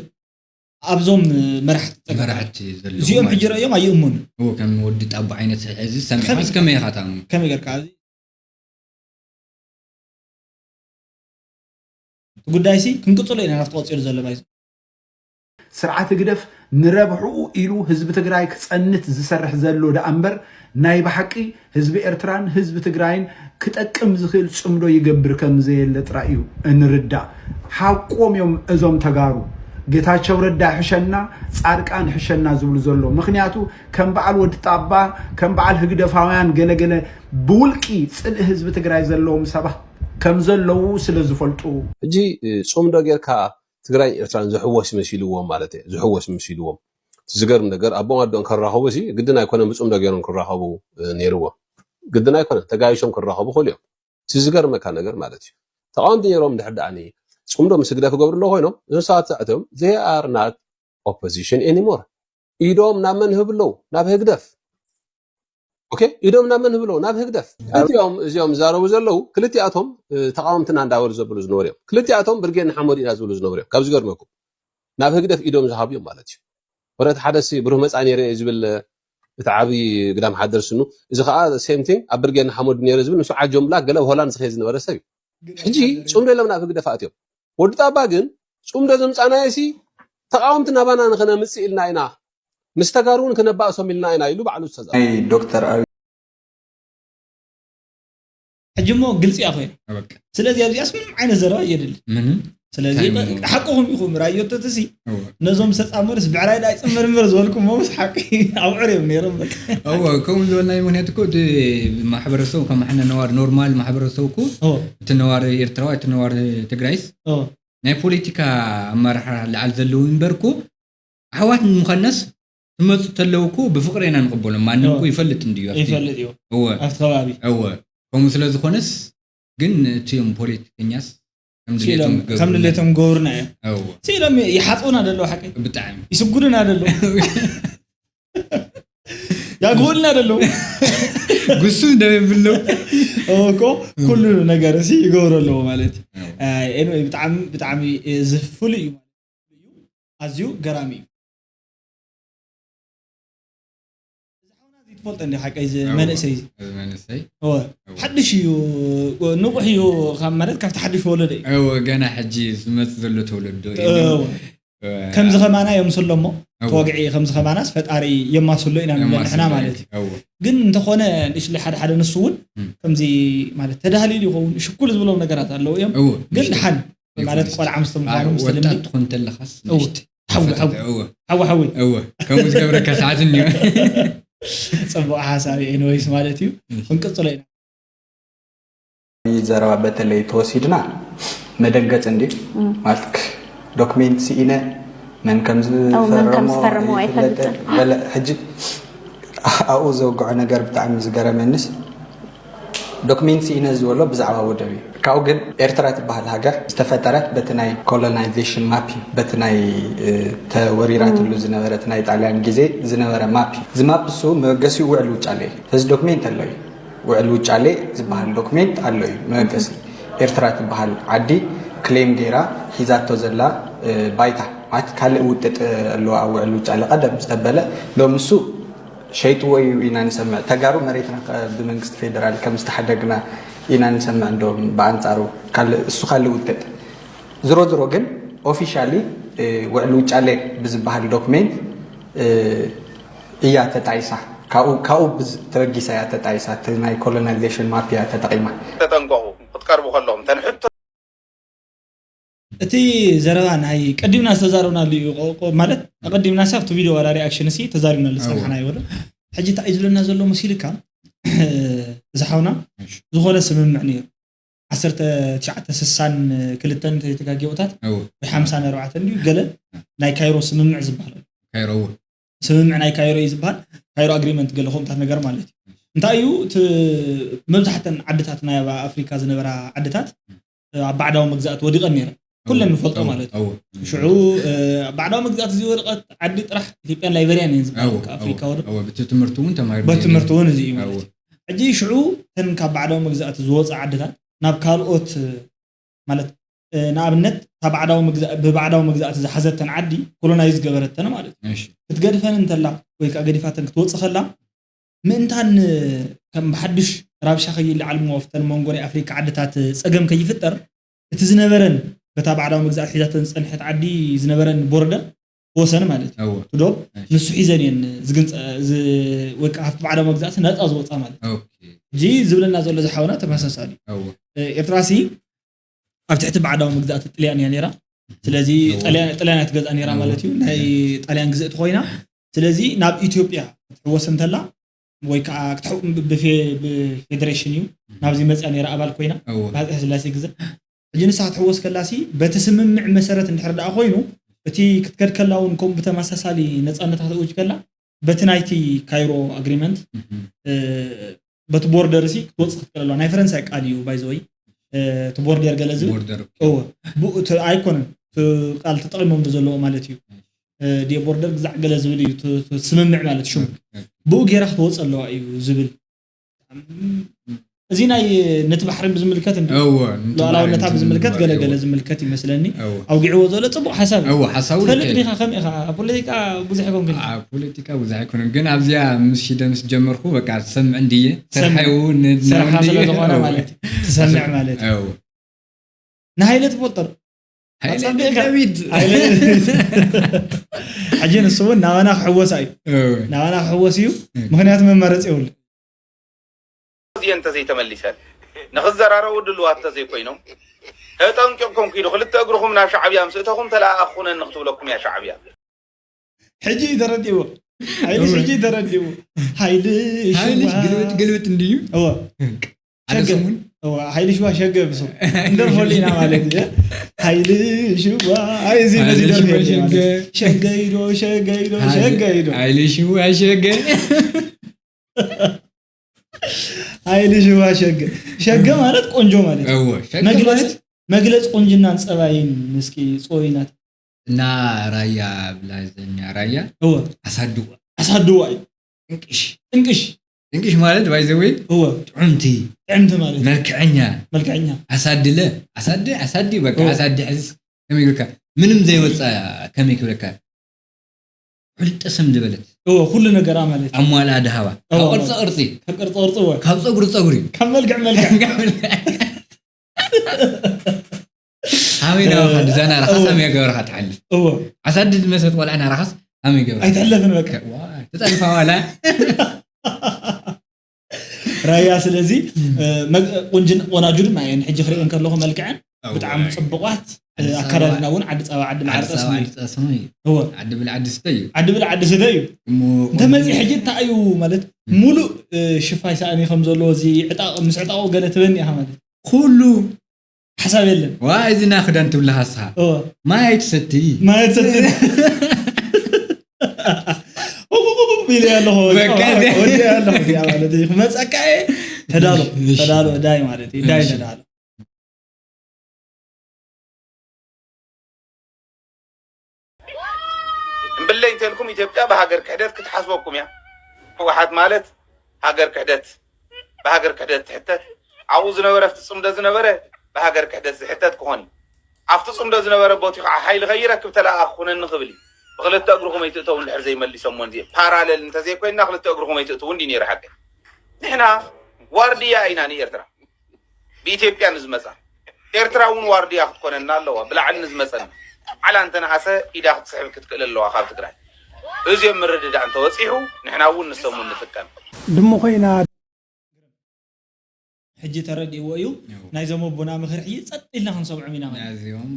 ኣብዞም መራሕቲ ፀገም መራሕቲ ዘለዉ እዚኦም ማለት ሕጂ እዩ። ረእዮም ኣይእመኑ እዎ፣ ከም ወዲ ጣቦ ዓይነት ሕዚ ሰሚዕካስ ከመይ- ከመይ ኢኻ ታምኑ ከመይ ጌርካ እዚ እቲ ጉዳይ ሲ ክንቅፅሎ ኢና ናብቲ ቀፂሉ ዘሎ ባይዞ ስርዓት ህግደፍ ንረብሕኡ ኢሉ ህዝቢ ትግራይ ክፀንት ዝሰርሕ ዘሎ ደኣ እምበር ናይ ብሓቂ ህዝቢ ኤርትራን ህዝቢ ትግራይን ክጠቅም ዝኽእል ፅምዶ ይገብር ከም ዘየለ ጥራይ እዩ እንርዳእ። ሓቆም እዮም እዞም ተጋሩ። ጌታቸው ረዳ ይሕሸና፣ ፃድቃን ይሕሸና ዝብሉ ዘሎ። ምኽንያቱ ከም በዓል ወዲ ጣባ፣ ከም በዓል ህግደፋውያን ገለገለ ብውልቂ ፅልኢ ህዝቢ ትግራይ ዘለዎም ሰባት ከም ዘለዉ ስለ ዝፈልጡ። ሕጂ እ፣ ፅምዶ ጌርካ ትግራይን ኤርትራን ዝሕወስ መሲልዎም ማለት እየ ዝሕወስ መሲልዎም እቲ ዝገርም ነገር ኣቦም ኣዶን ከራኸቡ ሲ ግድን ኣይኮነን ብፅምዶ ገይሮም ክራኸቡ እ፣ ነይርዎም ግድን ኣይኮነን ተጋይሾም ክራኸቡ ክእሉ እዮም እቲ ዝገርመካ ነገር ማለት እዩ ተቃወምቲ ነይሮም ድሕር ደኣኒ ፅምዶ ምስ ህግደፍ ገብሩ ኣለዉ ኮይኖም እዞም ሰባት እዚኣቶም they are not opposition anymore ኢዶም ናብ መን ህብ ኣለዉ ናብ ህግደፍ ኦኬ ኢዶም ናብ መን ህብ ኣለዉ ናብ ህግደፍ እዚኦም እዚኦም ዝዛረቡ ዘለዉ ክልቲኣቶም እ፣ ተቃወምትና እንዳበሉ ዘብሉ ዝነበሩ እዮም ክልቲኣቶም ብርጌድ ንሓመዱ ኢና ዝብሉ ዝነበሩ እዮም ካብ ዝገርመኩም ናብ ህግደፍ ኢዶም ዝሃቡ እዮም ማለት እዩ ወረት ሓደ ሲ ብሩህ መፃ ነይረ እየ ዝብል እቲ ዓብዪ ግዳም ሓደር ስኑ እዚ ከዓ same thing ኣብ ብርጌድ ንሓመዱ ነይረ ዝብል ንሱ ዓጆም ብላክ ገለ ብ ሆላንድ ዝኸየ ዝነበረ ሰብ እዩ ሕጂ ፅምዶ የሎም ናብ ህግደፍ ኣትዮም ወዲ ጣባ ግን ፅምዶ ዘምፃናዮ ሲ ተቃወምቲ ናባና ንክነምፅእ ኢልና ኢና ምስ ተጋሩ እውን ክነባእሶም ኢልና ኢና ኢሉ ባዕሉ ዝተዛረበ። ናይ ዶክተር ኣብይ ሕጂ እሞ ግልፂ እያ ኮይና። ስለዚ ኣብዚኣስ ምንም ዓይነት ዘረባ የድሊ። ምንም ስለዚ ሓቅኹም ኢኹም። ራዮ ተትሲ ነዞም ዝተፃመርስ ብዕራይ ዳ ይፅመር እምበር ዝበልኩም ሞስ ሓቂ ኣብዕር እዮም ነይሮም። በቃ እወ ከምኡ ዝበልናዮ ምክንያት እኮ እቲ ማሕበረሰብ ከም ሓነ ነዋሪ ኖርማል ማሕበረሰብ እኮ እቲ ነዋሪ ኤርትራዊ እቲ ነዋሪ ትግራይስ ናይ ፖለቲካ ኣመራርሓ ላዓል ዘለዉ እምበር እኮ ኣሕዋት ንምዃንናስ ክመፁ ተለዉ እኮ ብፍቅሪ ኢና ንቕበሎም። ማንም እኮ ይፈልጥ እንድዩ ኣብቲ ይፈልጥ እዩ እወ ኣብቲ ከባቢ እወ ከምኡ ስለ ዝኾነስ ግን እቲዮም ፖለቲከኛስ ከም ድሌቶም ስኢሎም ክገብሩ ከም ድሌቶም ገበሩና እዮም። እወ ስኢሎም ይሓፅቡና ደለዉ ሓቂ ብጣዕሚ ይስጉዱና ደለዉ ያግቡልና ደለዉ ጉሱ እንደብለው እኮ ኩሉ ነገር እሲ ይገብሩ ኣለዎ ማለት እዩ። Anyway ብጣዕሚ ብጣዕሚ እዚ ፍሉይ እዩ ማለት እዩ። ኣዝዩ ገራሚ እዩ። እዚ ሓውና እዚ ትፈልጦ እንዲ ሓቀይ እዚ መንእሰይ እዚ እዚ መንእሰይ እወ ሓድሽ እዩ ንቑሕ እዩ ካብ ማለት ካብቲ ሓድሽ ወለዶ እዩ እወ ገና ሕጂ ዝመጽእ ዘሎ ተወለዶ እዩ እወ ከምዚ ከማና የምስሎ እሞ እወ ተወግዒ ከምዚ ከማናስ ፈጣሪ የማስሎ ኢና ንብል ንሕና የማስሎ ማለት እዩ እወ ግን እንተኾነ ንእሽለ ሓደ ሓደ ንሱ እውን እም። ከምዚ ማለት ተዳህሊሉ ይኸውን ሽኩል ዝብሎም ነገራት ኣለዉ እዮም እወ ግን ንእሽቶ ድሓን ማለት ይኹንስ። ቆልዓ ምስ ተምዃኑ ምስ ወጣት ተለምዲ ትኾን ተለኻስ እወ። ንእሽቶ ሓዊ፣ ሓዊ። ተፈጥሮ፣ እወ። ሓዊ፣ ሓዊ። እወ። ከምኡ ዝገብረካ ሰዓት እኒኦ። ፅቡቕ ሓሳብ እዩ። Anyways ማለት እዩ። ክንቅፅሎ ኢና። ዘረባ በተለይ ተወሲድና መደንገፅ እንዲ ማለት ዶክሜንት ስኢነ መን ከም ኣው፣ መን ከም ዝፈረሞ ዝፈረሞ ይፍለጥ። ኣይፈልጥን። በለ ሕጂ ኣብኡ ዘውግዖ ነገር ብጣዕሚ ዝገረመንስ ዶክሜንት ስኢነ ዝበሎ ብዛዕባ ወደብ እዩ። ካብኡ ግን ኤርትራ ትበሃል ሃገር ዝተፈጠረት በቲ ናይ ኮሎናይዜሽን ማፕ እዩ። በቲ ናይ እ፣ ተወሪራትሉ ዝነበረት ናይ ጣልያን ግዜ ዝነበረ ማፕ እዩ። እዚ ማፕ እሱ መበገሲኡ ውዕል ውጫሌ እዩ። እዚ ዶክሜንት ኣሎ እዩ። ውዕል ውጫሌ ዝበሃል ዶክሜንት ኣሎ እዩ መበገሲ። ኤርትራ ትበሃል ዓዲ ክሌም ገይራ ሒዛቶ ዘላ እ፣ ባይታ ማለት ካልእ ውጥጥ ኣለዎ ኣብ ውዕል ውጫሌ ቀደም ዝተበለ ሎም እሱ ሸይጥዎ እዩ ኢና ንሰምዕ። ተጋሩ መሬትና ከ- ብመንግስቲ ፌደራል ከም ዝተሓደግና ኢና ንሰምዕ። እንዶም ብኣንፃሩ ካልእ እሱ ካልእ ውጥጥ ዝሮ ዝሮ ግን ኦፊሻሊ ውዕል ውጫሌ ብዝበሃል ዶክሜንት እ፣ እያ ተጣይሳ። ካብኡ ካብኡ ብዝ- ተበጊሳ እያ ተጣይሳ። እቲ ናይ ኮሎናይዜሽን ማፕ እያ ተጠቒማ። ተጠንቀቑ ክትቀርቡ ከለኹም ተን ሕቶ እቲ ዘረባ ናይ ቀዲምና ዝተዛረብናሉ እዩ። ቆ- ቆ- ማለት ኣቀዲምና ሲ ኣብቲ ቪድዮ ዋላ ሪኣክሽን ሲ ተዛሪብናሉ ዝፀናሕና ይበሎ። ሕጂ እንታይ እዩ ዝብለና ዘሎ መሲልካ እዚ ሓውና ዝኾነ ስምምዕ ነይሩ ዓሰርተ ትሽዓተ ስሳን ክልተን ተይተጋጊቦታት እወ ወይ ሓምሳን ኣርባዕተን ድዩ ገለ ናይ ካይሮ ስምምዕ ዝበሃል ኣሎ። ካይሮ እወ ስምምዕ ናይ ካይሮ እዩ ዝበሃል። ካይሮ ኣግሪመንት ገለ ከምታት ነገር ማለት እዩ። እንታይ እዩ እቲ መብዛሕተን ዓድታት ናይ ኣብ ኣፍሪካ ዝነበራ ዓድታት ኣብ ባዕዳዊ መግዛእቲ ወዲቐን ነይረን ኩለን ንፈልጦ ማለት እዩ። ሽዑ ኣብ ባዕዳዊ መግዛእቲ ዝወደቐት ዓዲ ጥራሕ ኢትዮጵያን ላይበርያን እየን ዝበሃል። ኣፍሪካ ወደ በቲ ትምህርቲ እውን ተማሂሩ በቲ ትምህርቲ እውን እዚ እዩ ማለት እዩ። ሕጂ ሽዑ ተን ካብ ባዕዳዊ መግዛእቲ ዝወፃ ዓድታት ናብ ካልኦት ማለት ንኣብነት ብባዕዳዊ መግዛእቲ ዝሓዘተን ዓዲ ኮሎናይዝ ገበረተን ማለት እዩ። ክትገድፈን እንተላ ወይ ከዓ ገዲፋተን ክትወፅእ ከላ ምእንታን ከም ብሓዱሽ ራብሻ ከይለዓል ሞ ኣብተን መንጎ ናይ ኣፍሪካ ዓድታት ፀገም ከይፍጠር እቲ ዝነበረን በታ ባዕዳዊ መግዛእቲ ሒዛተን ዝፀንሐት ዓዲ ዝነበረን ቦርደር ወሰን ማለት እዩ። ዶብ ንሱ ሒዘን እየን ዝግንፀ ወይ ከዓ ካብቲ ባዕዳዊ መግዛእቲ ነፃ ዝወፃ ማለት እዩ። ሕጂ ዝብለና ዘሎ ዝሓውና ተመሳሳሊ ኤርትራ ሲ ኣብ ትሕቲ ባዕዳዊ መግዛእቲ ጥልያን እያ ነይራ። ስለዚ ጥልያን እያ ትገዝኣ ነይራ ማለት እዩ። ናይ ጣልያን ግዝእቲ ኮይና ስለዚ ናብ ኢትዮጵያ ክትሕወስ እንተላ ወይ ከዓ ብፌዴሬሽን እዩ ናብዚ መፅያ ነይራ ኣባል ኮይና ብሃፀ ስላሴ ግዘ ሕጂ ንሳ ክትሕወስ ከላሲ በቲ ስምምዕ መሰረት እንድሕር ደኣ ኮይኑ እቲ ክትከድ ከላ እውን ከምኡ ብተመሳሳሊ ነፃነታ ክትእውጅ ከላ በቲ ናይቲ ካይሮ ኣግሪመንት በቲ ቦርደር ሲ ክትወፅእ ክትክእል ኣለዋ። ናይ ፈረንሳይ ቃል እዩ ባይዘወይ እቲ ቦርደር ገለ ዝብል ኣይኮነን ቃል ተጠቂሞም ዘለዉ ማለት እዩ። ድየ ቦርደር ግዛዕ ገለ ዝብል እዩ ስምምዕ ማለት ሽሙ ብኡ ጌራ ክትወፅ ኣለዋ እዩ ዝብል። እዚ ናይ ነቲ ባሕሪ ብዝምልከት ሉዓላውነታ ብዝምልከት ገለ ገለ ዝምልከት ይመስለኒ። ኣውጊዕዎ ዘሎ ፅቡቅ ሓሳብ ሓሳቡ ትፈልጥ ዲካ ከም ኢካ ኣብ ፖለቲካ ብዙሕ ይኮንክ ፖለቲካ ብዙሕ ኣይኮነን ግን ኣብዚኣ ምስ ሽደ ምስ ጀመርኩ በቃ ትሰምዕ እንድየ ስርሓይ ስራሓ ስለ ዝኾነ ማለት እዩ ትሰምዕ ማለት እዩ። ንሃይለ ትፈልጦ ዶ? ኣጸቢቕካ። ዳዊት። ሓይለ ዳዊት። ሕጂ ንሱ እውን ናባና ክሕወሳ እዩ። ናባና ክሕወስ እዩ። ምኽንያቱ መማረፂ የብሉ። እዚኤን እንተዘይተመሊሰን ንኽዘራረቡ ድልዋት እንተዘይኮይኖም፣ ተጠንቂቕኩም ኪዱ። ክልተ እግርኹም ናብ ሻዕብያ ምስ እተኹም ተለኣኣኹነኒ ክትብለኩም እያ ሻዕብያ። ሕጂ እዩ ተረዲእዎ። ሓይልሽ ሕጂ እዩ ተረዲእዎ። ሓይልሽ ሓይልሽ ሽዋ። ግልብጥ ግልብጥ እንድዩ። እወ። ሓደ ሸገ። ሰሙን። እወ፣ ሓይልሽ ሽዋ ሸገ ብሱ። እንደርፈሉ ኢና ማለት እዩ። ሓይልሽ ሽዋ። ኣይ፣ እዚ ነዚ ሓይልሽ ደርፊ ሽዋ የድልዮ ሸገ። ማለት እዩ። ሸገይዶ፣ ሸገይዶ፣ ሓይል-፣ ሸገይዶ። ሓይልሽ ሽዋ ሸገ። ሓይልሽ ሽዋ ሸገ። ሸገ ማለት ቆንጆ ማለት እዩ። እወ፣ ሸገ መግለጽ፣ ማለት መግለጽ ቁንጅናን ጸባይን እስኪ ጽወይናት። እና ራያ ብላዘኛ ራያ እወ። ኣሳድዋ። ኣሳድዋ እዩ። ጥንቅሽ። ጥንቅሽ። ጥንቅሽ ማለት ባይዘወይ እወ። ጥዑምቲ። ጥዕምቲ ማለት እዩ። መልክዐኛ። መልክዐኛ። ኣሳድለ። ኣሳዲ፣ ኣሳዲ በቃ እወ። ኣሳዲ ሕዝስ ከመይ ይብልካ? ምንም ዘይወፃ ከመይ ክብለካ? ውሕል ጥስም ዝበለት። እወ፣ ኩሉ ነገራ ማለት እዩ። ኣሟልኣ ድሃባ። ካብ እወ። ቅርፂ ቅርፂ። ካብ ቅርፂ ቅርፂ እወ። ካብ ፀጉሪ ፀጉሪ። ካብ መልክዕ መልክዕ። ካብ መልክዕ። ሃመይ ናባኻ ድዛ ናራኻስ እወ። ሃመይ ገበርኻ ትሓልፍ። እወ። ዓሳዲ ዝመሰት ቆልዓ ናራኻስ ሃመይ ገበርኻ። ኣይትሕለፍን በቃ። ዋ፣ ተጠልፋ ዋላ። ራያ ስለዚ፣ እም። እ፣ መግ-፣ ቁንጅን-፣ ቆናጁ ድማ እየን። ሕጂ ክርእየን ከለኹ መልክዐን እወ። ብጣዕሚ ጽቡቓት፣ እ፣ ዓዲ ጸባ፣ ኣከዳድና እውን ዓዲ ጸባ፣ ዓዲ ዓዲ መዓር ጸባ፣ ጠስሚ እዩ። ዓዲ ጠስሚ እዩ። እወ። ዓዲ ብልዓ ዓዲ ስተ እዩ። ዓዲ ብልዓ ዓዲ ስተ እዩ። እሞ እንተ መጺ ቆንጅን ሕጂ እንታይ እዩ ማለት እም። ሙሉእ፣ እ፣ ሽፋይ ሳእኒ ከም ዘለዎ እዚ ዕጣቕ፣ ምስ ዕጣቑ ገለ ትበኒ ኢኻ ማለት። ኩሉ ሓሳብ የለን። ዋይ፣ እዚ ና ክዳን ትብልኻ እስኻ። እወ። ማይ ኣይትሰቲ። ማይ ኣይትሰቲ። ኢለ ኣለኹ። በቃ፣ በቃ፣ እዚኣ። ወዲኣ ኣለኹ። እዚኣ ማለት እዩ። ክመጸካ እየ። ተዳሎ፣ እሺ። ተዳሎ፣ ዳይ ማለት እዩ። ዳይ እሺ። ተዳሎ። እምብለይ እንተልኩም ኢትዮጵያ ብሃገር ክሕደት ክትሓስበኩም እያ። ህወሓት ማለት ሃገር ክሕደት፣ ብሃገር ክሕደት ትሕተት፣ ኣብኡ ዝነበረ ኣብቲ ጽምዶ ዝነበረ ብሃገር ክሕደት ዝሕተት ክኾን እዩ። ኣብቲ ጽምዶ ዝነበረ ቦቲ ከዓ ሓይሊ ከይረክብ ተለኣኣኽ ኩነኒ ክብል እዩ። ብክልተ እግሩ ከመይ ትእተው እንድሕር ዘይመሊሶሞ እንዲ ፓራለል እንተዘይኮይንና ክልተ እግሩ ከመይ ትእትው እንዲ ነይሩ ሓቂ። ንሕና ዋርድያ ኢና ንኤርትራ። ብኢትዮጵያ ንዝመጻ ኤርትራ እውን ዋርድያ ክትኮነና ኣለዋ። ብላዕሊ ንዝመጸና ዓላ እንተነኣሰ ኢዳ ክትስሕብ ክትክእል ኣለዋ ካብ ትግራይ። እዚ ምርድዳእ እንተወጺሑ ንሕና እውን ንሶም እውን ንጥቀም። ድሙ ኮይና። ሕጂ ተረዲእዎ እዩ። እዎ። ናይዞም ኣቦና ምኽሪ ሕጂ ጸጥ ኢልና ክንሰምዖም ኢና ማለት እዩ። ናዚኦም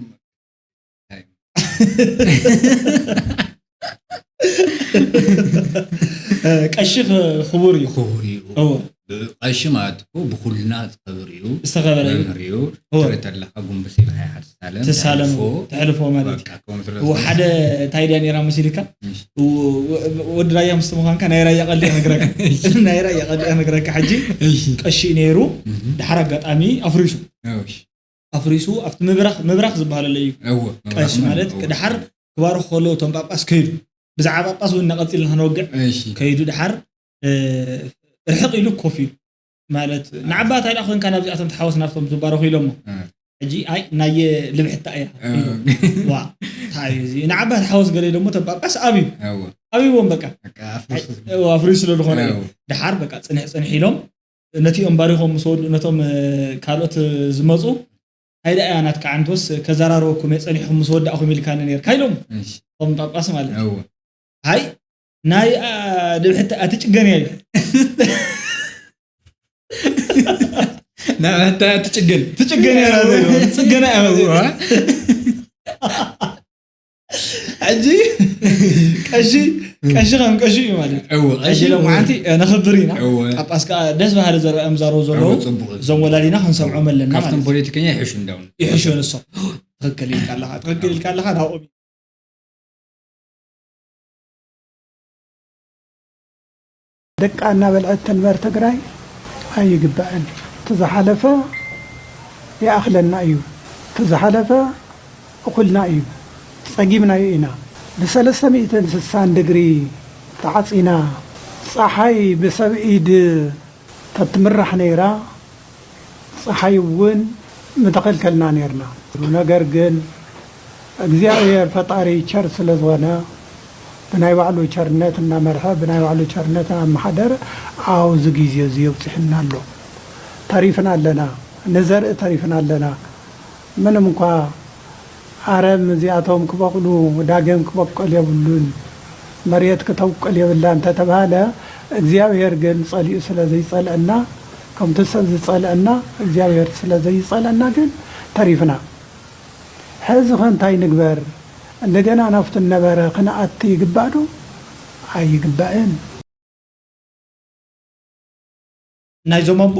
ቀሺ ኽ-፣ ክቡር እዩ። ክቡር እዩ። እዎ። ብ-፣ ቀሺ ማለት እኮ ብኹልና ዝኸብር እዩ። ዝተኸበረ እዩ። መምህር እዩ። እዎ። ትርኢ ተለኻ ጉንብስ ኢልካ ኢኻ ትሳለም፣ ትሳለም፣ ተሕልፎ። ተሕልፎ ማለት እዩ። በቃ፣ ከምኡ ስለ እዎ፣ ዝኾነ። ሓደ እንታይ ድያ ነይራ መሲልካ? እሺ። እዎ፣ ወ-፣ ወዲ ራያ ምስ ምዃንካ ናይ ራያ ቀልዲ እነግረካ። እሺ። ናይ ራያ ቀልዲ እነግረካ። ሕጂ እሺ። ቀሺ ነይሩ፣ እህ። ድሓር ኣጋጣሚ ኣፍሪሱ። እሺ። ኣፍሪሱ ኣብቲ ምብራኽ፣ ምብራኽ ዝበሃል ኣሎ እዩ። እዎ፣ ምብራኽ ቀሺ ማለት ማለት እዎ። ድሓር ክባርኽ ከሎ እቶም ጳጳስ ከይዱ። ብዛዕባ ጳጳስ እውን እናቐጺልና ከነወግዕ እሺ። ከይዱ ድሓር፣ እ፣ ርሕቕ ኢሉ ኮፍ ኢሉ። ማለት ንዓባ እንታይ ደኣ ኮንካ ናብዚኣቶም ተሓወስ ናብቶም ዝባረኹ ኢሎሞ። እ። ሕጂ ኣይ ናየ ልብሕታ እያ እ። ኢሉ። ዋ፣ እንታይ እዩ እዚ? ንዓባ ተሓወስ ገለ ኢሎሞ እቶም ጳጳስ ኣብዩ። እዎ። ኣብይዎም በቃ። በቃ ኣፍሪሱ። እዎ፣ ኣፍሪሱ ስለ ዝኾነ እዩ። እዎ። ድሓር በቃ ጽንሕ ጽንሕ ኢሎም ነቲኦም ባሪኾም ምስ ወድኡ ነቶም፣ እ፣ ካልኦት ዝመጹ፣ "ሃይዳ እያ ናትካ ዓንቶስ ከዘራርበኩም እየ ጸኒሕኩም ምስ ወዳእኹም" ኢልካኒ ነይርካ ኢሎም። እሺ። እቶም ጳጳስ ማለት እዩ። እዎ። ሃይ፣ ናይ፣ ኣ፣ ድብሕቲ ኣትጭገን እያ ኢሉ። ናይ ሕታ ትጭገን። ትጭገን እያ ናተይ፣ ጽገና እያ ናተይ። እዋ። ሕጂ ቀሺ፣ ቀሺ ከም ቀሺ እዩ ማለት እዩ። እወ፣ ቀሺ ሕጂ ሎም እወ። ሓንቲ፣ እ፣ ነኽብር ኢና። እወ። ጳጳስ ከኣ ደስ በሃሊ ዘረባ እዮም ዝዛረቡ ዘለዉ። እወ፣ ጽቡቕ። እዞም ወላዲና ክንሰምዖም ኣለና ካብቶም ማለት እዩ። ፖለቲከኛ ይሕሹ እንዳውን። ይሕሹ ንሶም። ትኽክል ኢልካ ኣለኻ፣ ትኽክል ኢልካ ኣለኻ፣ ናብኦም ደቃ እናበልዐት ተንበር ትግራይ ኣይግባእን። እቲ ዝሓለፈ ይኣኽለና እዩ። እቲ ዝሓለፈ እኹልና እዩ። ጸጊብናዮ ኢና። ብሰለስተ ሚእትን ስሳን ድግሪ ተዓጺና፣ ጸሓይ ብሰብ ኢድ ተትምራሕ ነይራ፣ ጸሓይ እውን ምተኸልከልና ነይርና። ነገር ግን እግዚኣብሔር ፈጣሪ ቸር ስለ ዝኾነ ብናይ ባዕሉ ቸርነት እናመርሐ ብናይ ባዕሉ ቸርነት እናመሓደረ ኣብዚ ግዜ እዚ የብፅሕና ኣሎ። ተሪፍና ኣለና፣ ንዘርኢ ተሪፍና ኣለና። ምንም እንኳ ኣረም እዚኣቶም ክበቑሉ ዳግም ክበቁል የብሉን፣ መሬት ክተብቁል የብላ እንተተባህለ፣ እግዚኣብሔር ግን ጸሊኡ ስለ ዘይጸልአና፣ ከምቲ ሰብ ዝጸልአና እግዚኣብሔር ስለ ዘይጸልአና ግን ተሪፍና። ሕዚ ኸ እንታይ ንግበር? እንደገና ናብቲ ነበረ ክንኣቲ ይግባእ ዶ? ኣይግባእን። ናይዞም ኣቦ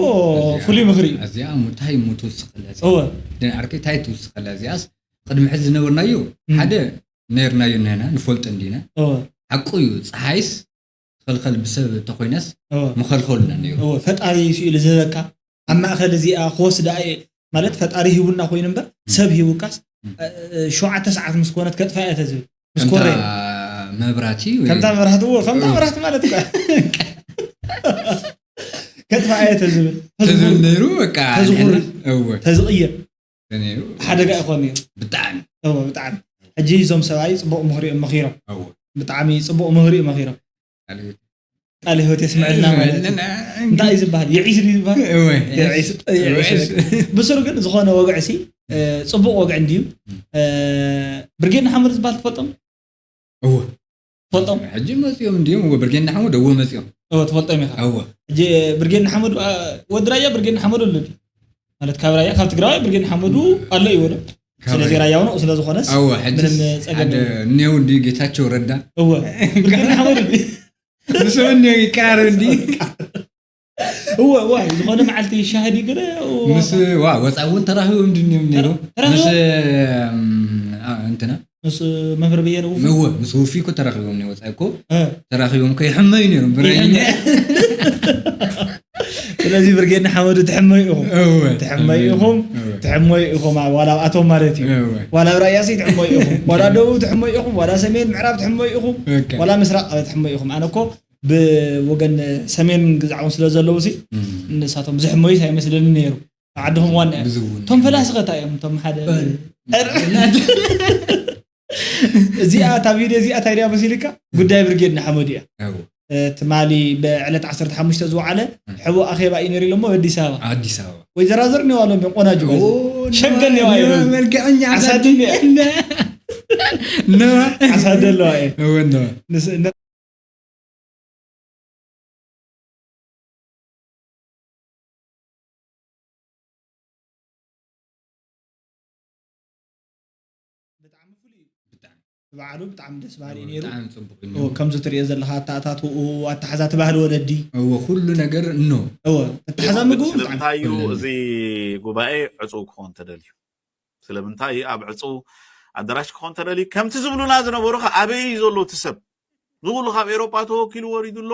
ፍሉይ ምኽሪ እዩ። እዚኣ እንታይ እሞ ትውስኸላ እዚኣ? እወ ድን ዓርከይ እንታይ ትውስኸላ እዚኣስ? ቅድሚ ሕዚ ዝነበርናዮ ሓደ ነርናዮ ነና ንፈልጦ እንዲና። እወ ሓቁ እዩ፣ ፀሓይስ ትኸልኸል ብሰብ እንተኮይናስ እወ ምኸልኸሉና ነይሩ። እወ ፈጣሪ ስኢሉ ዝህበካ ኣብ ማእኸል እዚኣ ክወስዳ እየ ማለት ፈጣሪ ሂቡና ኮይኑ እምበር ሰብ ሂቡካስ እ፣ እ፣ ሸውዓተ ሰዓት ምስ ኮነት ከጥፋ እየ ተዝብል ምስ ከምታ ኮረ መብራቲ ወይ ከምታ መብራህቲ እዎ ከምታ መብራህቲ ማለት እኮ ከጥፋ እየ ተዝብል ተዝብል ነይሩ። በቃ ተዝኹሪ። እወ ተዝቕየር ነይሩ። ሓደጋ ይኾን እዩ። ብጣዕሚ እወ ብጣዕሚ ሕጂ እዞም ሰብኣይ ፅቡቕ ምኽሪ እዮም መኺሮም። እወ ብጣዕሚ ፅቡቕ ምህሪ እዩ መኺሮም። ካልእ ቃለ ህይወት የስምዐልና ማለት እዩ። እንታይ እዩ ዝበሃል? የዒስ ድዩ ዝበሃል? እወ የዒስ የዒስ ብስሩ ግን ዝኾነ ወግዒ ሲ እ፣ ፅቡቕ ወግዒ እንድዩ። እ፣ ብርጌድ ንሓመዱ ዝበሃል ትፈልጦም? እወ ትፈልጦም? ሕጂ መፂኦም እንዲዮም። እወ ብርጌድ ንሓመዱ እወ መፂኦም። እወ ትፈልጦም ኢኻ። እወ ሕጂ ብርጌድ ንሓመዱ እ፣ ወዲ ራያ ብርጌድ ንሓመዱ ኣሎ ድዩ? ማለት ካብ ራያ ካብ ትግራዋይ ብርጌድ ንሓመዱ ኣሎ እዩ ወሎ። ስለዚ ራያ ውነው ስለ ዝኾነስ እወ ሕጂ ምንም ፀገም ሓደ የለን። እኒው እንዲ ጌታቸው ረዳ እወ ብርጌድ ንሓመዱ ድዩ? ንሱ እኒው ይቀራረብ እንዲ እወ እወ ዝኾነ መዓልቲ ሻህዲ ገለ እወ፣ ምስ ዋ ወፃ እውን ተራኺቦም ድንዮም ነይሩ ተራኺቦም? ምስ እም፣ አ፣ እንትና ምስ መምህር ብየነ እውን እወ ምስ ውፊ እኮ ተራኺቦም ነይሩ። ወፃ እኮ እ፣ ተራኺቦም እኮ ይሕመዩ ነይሮም ብራይ ስለዚ ብርጌድ ንሓመዱ ትሕመዩ ኢኹም እወ ትሕመዩ ኢኹም እወ ትሕመዩ ኢኹም ኣብ ዋላ ኣብኣቶም ማለት እዩ። እወ ዋላ ኣብ ራያሲ ትሕመዩ ኢኹም ዋላ ደቡብ ትሕመዩ ኢኹም ዋላ ሰሜን ምዕራብ ትሕመዩ ኢኹም በቃ ዋላ ምስራቅ ትሕመዩ ኢኹም። ኣነ እኮ ብወገን ሰሜን ግዛዕውን ስለ ዘለዉ ሲ እም። ንሳቶም ዝሕመዩስ ኣይመስለኒ ነይሩ። ዓድኹም ዋና እዮም። ብዝውን እቶም ፈላሲ ኸታ እዮም እቶም ሓደ እዚኣ እታ ቪድዮ እዚኣ እንታይ ድያ መሲልካ? ጉዳይ ብርጌድ ንሓመዱ እያ። እወ ትማሊ ብዕለት ዓሰርተ ሓሙሽተ ዝወዓለ ሕቡእ ኣኼባ እዩ ነይሩ ኢሎሞ ኣዲስ ኣበባ ኣዲስ ኣበባ ወይ ዘራዘር ኔዋ ሎም ቆናጁ ገዛ ሸገ ኔዋ እዩ። መልክዐኛ ዓሳዲ ኔዋ ነዋ ዓሳዲ ኣለዋ እየ እወ ነዋ ንስ- ነ- ብጣዕሚ ፍሉይ እዩ። ብጣዕሚ ብባዕሉ ብጣዕሚ ደስ በሃሊ እዩ ነይሩ። ብጣዕሚ ፅቡቅ እዩ ኦ፣ ከምዚ ትሪኦ ዘለኻ ኣተኣታትኡ ኣተሓዛቲ ባህሊ ወለዲ እወ ኩሉ ነገር እኖ እወ ኣተሓዛ ምግቡ ብጣዕሚ ስለምንታይ እዩ እዚ ጉባኤ ዕፁው ክኸውን ተደልዩ? ስለምንታይ ኣብ ዕፁው ኣዳራሽ ክኾን ተደልዩ? ከምቲ ዝብሉና ዝነበሩ ኸ ኣበይ እዩ ዘሎ እቲ ሰብ? ዝብሉ ካብ ኤሮጳ ተወኪሉ ወሪዱ ኣሎ፣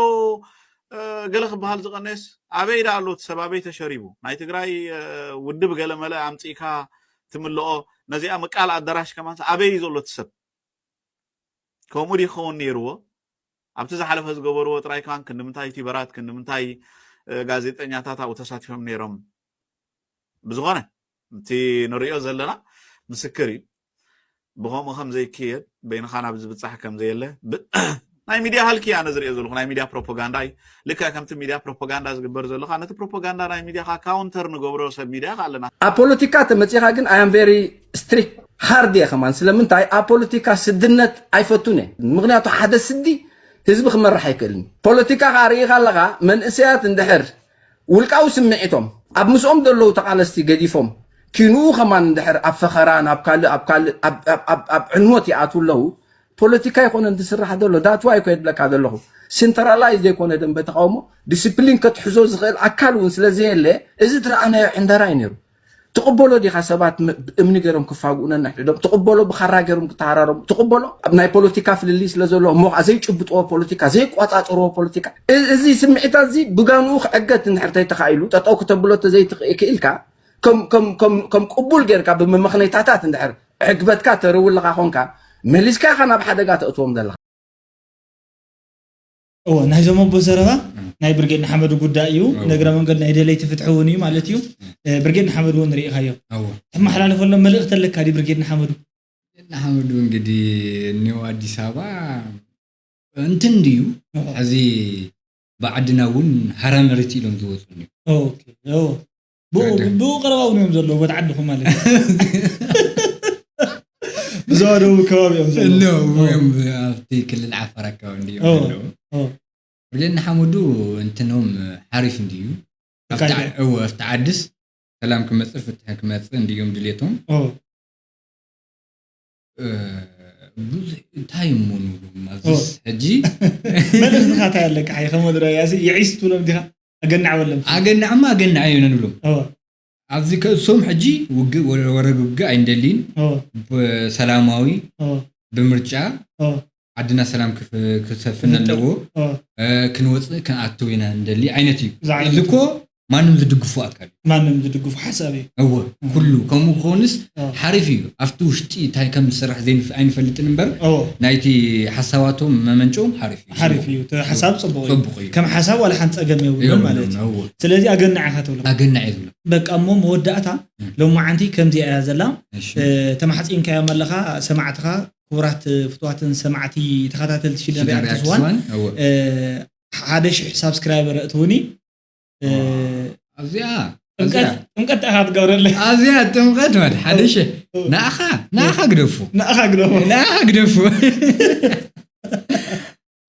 እ፣ ገለ ክበሃል ዝቐነስ ኣበይ ደኣ ኣሎ እቲ ሰብ? ኣበይ ተሸሪቡ? ናይ ትግራይ፣ እ፣ ውድብ ገለ መለ ኣምጺእካ ትምልኦ፣ ነዚኣ ምቃል ኣዳራሽ ከማን ኣበይ እዩ ዘሎ እቲ ሰብ? ከምኡ ድዩ ክኸውን ነይርዎ? ኣብቲ ዝሓለፈ ዝገበርዎ ጥራይ ከማን ክንዲ ምንታይ ዩቲበራት፣ ክንዲ ምንታይ፣ እ፣ ጋዜጠኛታት ኣብኡ ተሳቲፎም ነይሮም? ብዝኾነ፣ እቲ ንሪኦ ዘለና ምስክር እዩ። ብኸምኡ ከም ዘይክየድ፣ በይንኻ ናብ ዝብጻሕ ከም ዘየለ፣ ብ-፣ ናይ ሚድያ ሃልኪ ኣነ ዝሪኦ ዘለኹ፣ ናይ ሚድያ ፕሮፓጋንዳ እዩ። ልክዕ ከምቲ ሚድያ ፕሮፓጋንዳ ዝግበር ዘሎ፣ ነቲ ፕሮፓጋንዳ ናይ ሚድያኻ ካውንተር ንገብሮ ሰብ ሚድያ ከ ኣለና። ኣብ ፖለቲካ ተመፂኻ ግን I am very strict፣ hard እየ ከማን። ስለምንታይ ኣብ ፖለቲካ ስድነት ኣይፈቱን እየ። ምኽንያቱ ሓደ ስዲ ህዝቢ ክመርሕ ኣይክእልን። ፖለቲካ ከዓ ርኢኻ ኣለኻ፣ መንእሰያት እንድሕር ውልቃዊ ስምዒቶም ኣብ ምስኦም ዘለዉ ተቓለስቲ ገዲፎም፣ ኪንኡ ከማን እንድሕር ኣብ ፈኸራን ኣብ ካልእ ኣብ ካልእ ኣብ- ኣብ- ኣብ- ኣብ ዕንወት ይኣትዉ ኣለዉ። ፖለቲካ ኣይኮነን ዝስራሕ ዘሎ። That's why እኮ የድለካ ዘለኹ። ሴንትራላይዝ ዘይኮነ ደንበ ተቃውሞ ዲስፕሊን ከትሕዞ ዝኽእል ኣካል እውን ስለ ዘየለ፣ እዚ ዝረኣናዮ ዕንደራ እዩ ነይሩ። ትቕበሎ ዲኻ ሰባት ም- እምኒ ገይሮም ክፋግኡ ነንሕድዶም? ትቕበሎ ብኻራ ገይሮም ክተሃራረሙ? ትቕበሎ ኣብ ናይ ፖለቲካ ፍልልይ ስለ ዘሎ እሞ ከዓ ዘይጭብጥዎ ፖለቲካ፣ ዘይቋጻጽርዎ ፖለቲካ፣ እ- እዚ ስምዒታት እዚ ብጋንኡ ክዕገት እንድሕር ተይተኻኢሉ፣ ጠጠው ክተብሎ ተዘይትኽእል ክኢልካ፣ ከም ከም ከም ከም ቅቡል ጌርካ ብመመኽነይታታት እንድሕር ዕግበትካ ተርውልኻ ኾንካ፣ መሊስካ ኢኻ ናብ ሓደጋ ተእትዎም ዘለኻ። እወ ናይዞም ኣቦ ዘረባ ናይ ብርጌድ ንሓመዱ ጉዳይ እዩ። ንእግረ መንገድ ናይ ደለይቲ ፍትሒ እውን እዩ ማለት እዩ። እ፣ ብርጌድ ንሓመዱ እውን ርኢኻዮ እወ ተመሓላለፈሎም መልእኽቲ ኣለካ ድዩ ብርጌድ ንሓመዱ? ንሓመዱ እንግዲህ እኒው ኣዲስ ኣበባ እንትን ድዩ ሕዚ ብዓድና እውን ሃራ መሬት ኢሎም ዝወፁ እኒው ኦኬ፣ እወ። ብኡ ብኡ ቀረባ እውን እዮም ዘለዉ ወደ ዓድኹም ማለት እዩ። ዞባ ደቡብ ከባቢ እዮም ዘለዉ። እነው ኦ፣ እዮም ኣብቲ ክልል ዓፋር ኣካባቢ እንዲዮም ኦ፣ ዘለዉ። ኦ። ርጌድ ንሓመዱ እንትኖም ሓሪፍ እንዲዩ። ኣብቲ ተካይደ። ዓ- እወ፣ ኣብቲ ዓድስ ሰላም ክመፅእ ፍትሒ ክመፅእ እንዲዮም ድሌቶም። ኦ። እ፣ ብዙሕ እንታይ እሞ ንብሎም ኣብዚስ ሕጂ መልእኽትኻ እንታይ ኣለካ? ሓይ ከም ወድረ ያሲ የዒስ ትብሎም ዲኻ? ኣገናዕ በሎም። ኣገናዕማ ኣገናዕ እዩ ንብሎም። ኦ፣ ኣብዚ ከእሶም ሕጂ ውግእ ወረ- ወረግ ውግእ ኣይንደሊን። ኦ፣ ብሰላማዊ ኦ፣ ብምርጫ ኦ፣ ዓድና ሰላም ክፍ- ክሰፍን ዝጠ- ኣለዎ። ኦ። እ፣ ክንወፅእ ክንኣትው ኢና እንደሊ ዓይነት እዩ። ዝዓይነቱ። እዚ እኮ ማንም ዝድግፎ ኣካል እዩ። ማንም ዝድግፉ ሓሳብ እዩ። እወ፣ ኩሉ ከምኡ ክኾንስ ኦ። ሓሪፍ እዩ። ኣብቲ ውሽጢ እንታይ ከም ዝስራሕ ዘይንፍ- ኣይንፈልጥን እምበር ኦ፣ ናይቲ ሓሳባቶም መመንጨኦም ሓሪፍ እዩ። ሓሪፍ እዩ። እቲ ሓሳብ ጽቡቕ እዩ። ጽቡቕ እዩ። ከም ሓሳብ ዋላ ሓንቲ ጸገም የብሉን የብሉን፣ ማለት እዩ። እወ። ስለዚ ኣገናዕ ኢኻ ትብሎ። ኣገናዕ እዩ ዝብሎ። በቃ እሞ መወዳእታ እም። ሎማዓንቲ ከምዚ እያ ዘላ። እሺ። እ፣ ተማሕጺንካዮም ኣለኻ ሰማዕትኻ፣ ክቡራት ፍትዋትን ሰማዕቲ ተኸታተልቲ ሽደን ሽደን ሪኣክት ሪኣክት ዝዋን ዝዋን፣ እወ። እ፣ ሓደ ሽሕ ሳብስክራይበር እእትውኒ። እ፣ ኣብዚኣ ጥምቀት ኣብዚኣ ጥምቀት ኢኻ ትገብረለይ። ኣብዚኣ ጥምቀት ማለት ሓደ ሽሕ ንኣኻ ንኣኻ ግደፉ ንኣኻ ግደፎ። ንኣኻ ግደፉ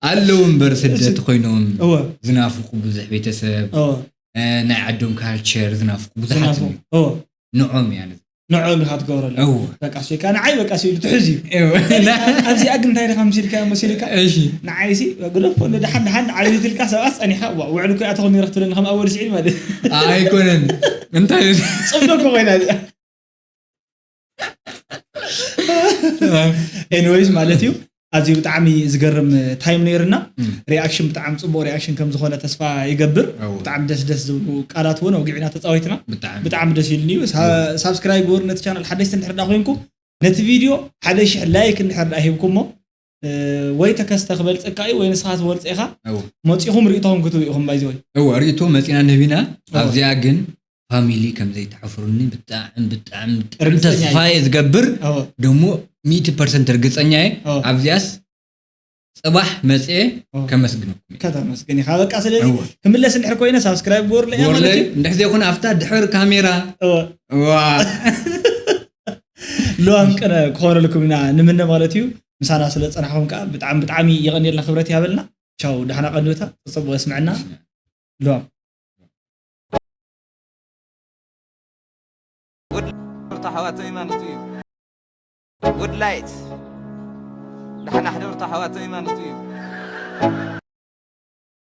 ኣለዉ እምበር ስደት ኮይኖም እወ ዝናፍቁ ብዙሕ ቤተሰብ እወ እ፣ ናይ ዓዶም ካልቸር ዝናፍቁ ብዙሓት ዝናፍቁ እዮም። እወ ንዖም እያ ነዚ ንዕኦም ኢኻ ትገብረለይ። እወ በቃ ሶይካ ንዓይ በቃ ሲሉ ትሕዝ እዩ። እወ ኣብዚኣ ግን እንታይ ኢኻ መሲልካ መሲልካ እሺ ንዓይሲ ግደፎ ንደሓን ደሓን ዓብይት ኢልካ ሰባት ጸኒኻ ዋ ውዕል እኮ ኣተኹ ነረ ክትብለኒ ከም ኣወል ስዒድ ማለት ኣይኮነን እንታይ እዩ? ጽብዶ እኮ ኮይና እዚኣ። ኤኒዌይስ ማለት እዩ ኣዝዩ ብጣዕሚ ዝገርም ታይም ነይርና። እም። ሪኣክሽን ብጣዕሚ ጽቡቕ ሪኣክሽን ከም ዝኾነ ተስፋ ይገብር። እወ። ብጣዕሚ ደስ ደስ ዝብሉ ቃላት እውን ኣውጊዕና ተጻዊትና። ብጣዕሚ ብጣዕሚ ደስ ኢሉኒ እዩ። ሳ- ሳብስክራይብ ግበሩ ነቲ ቻናል ሓደሽቲ እንድሕር ዳ ኮይንኩም ነቲ ቪድዮ ሓደ ሽሕ ላይክ እንድሕር ዳ ሂብኩሞ እ፣ ወይ ተከስተ ክበልጸካ እዩ ወይ ንስኻ ትበልጸ ኢኻ። እወ። መጺኹም ርእይቶኹም ክትህቡ ኢኹም ባይዘወይ። እወ ርእይቶ መጺና ንህቢና እወ። ኣብዚኣ ግን ፋሚሊ ከም ዘይትሓፍሩኒ ብጣዕሚ ብጣዕሚ ብጣዕሚ ርግጸኛ ተስፋ እየ ዝገብር እወ። ደሞ ሚእቲ ፐርሰንት ርግጸኛ እየ እወ። ኣብዚኣስ ጽባሕ መጽኤ እወ። ከመስግነኩም እየ። ከተመስግን ኢኻ በቃ ስለዚ እወ። ክምለስ እንድሕር ኮይነ ሳብስክራይብ ግበሩለይ እያ ማለት ጎርለይ እዩ። እንድሕር ዘይኮነ ኣብታ ድሕር ካሜራ እወ። ዋ ሎዋም ቅነ ክኾነልኩም ኢና ንምነ ማለት እዩ። ምሳና ስለ ጸናሕኩም ከዓ ብጣዕሚ ብጣዕሚ የቐንየልና ክብረት ያበልና። ቻው ዳሕና ቀንዮታ ጽቡቅ ስምዕና። ሎዋም ወድ ተሓዋተይ ማለት እዩ። ወድ ላይት ደሓና ሕደር ተሓዋተይ ማለት እዩ።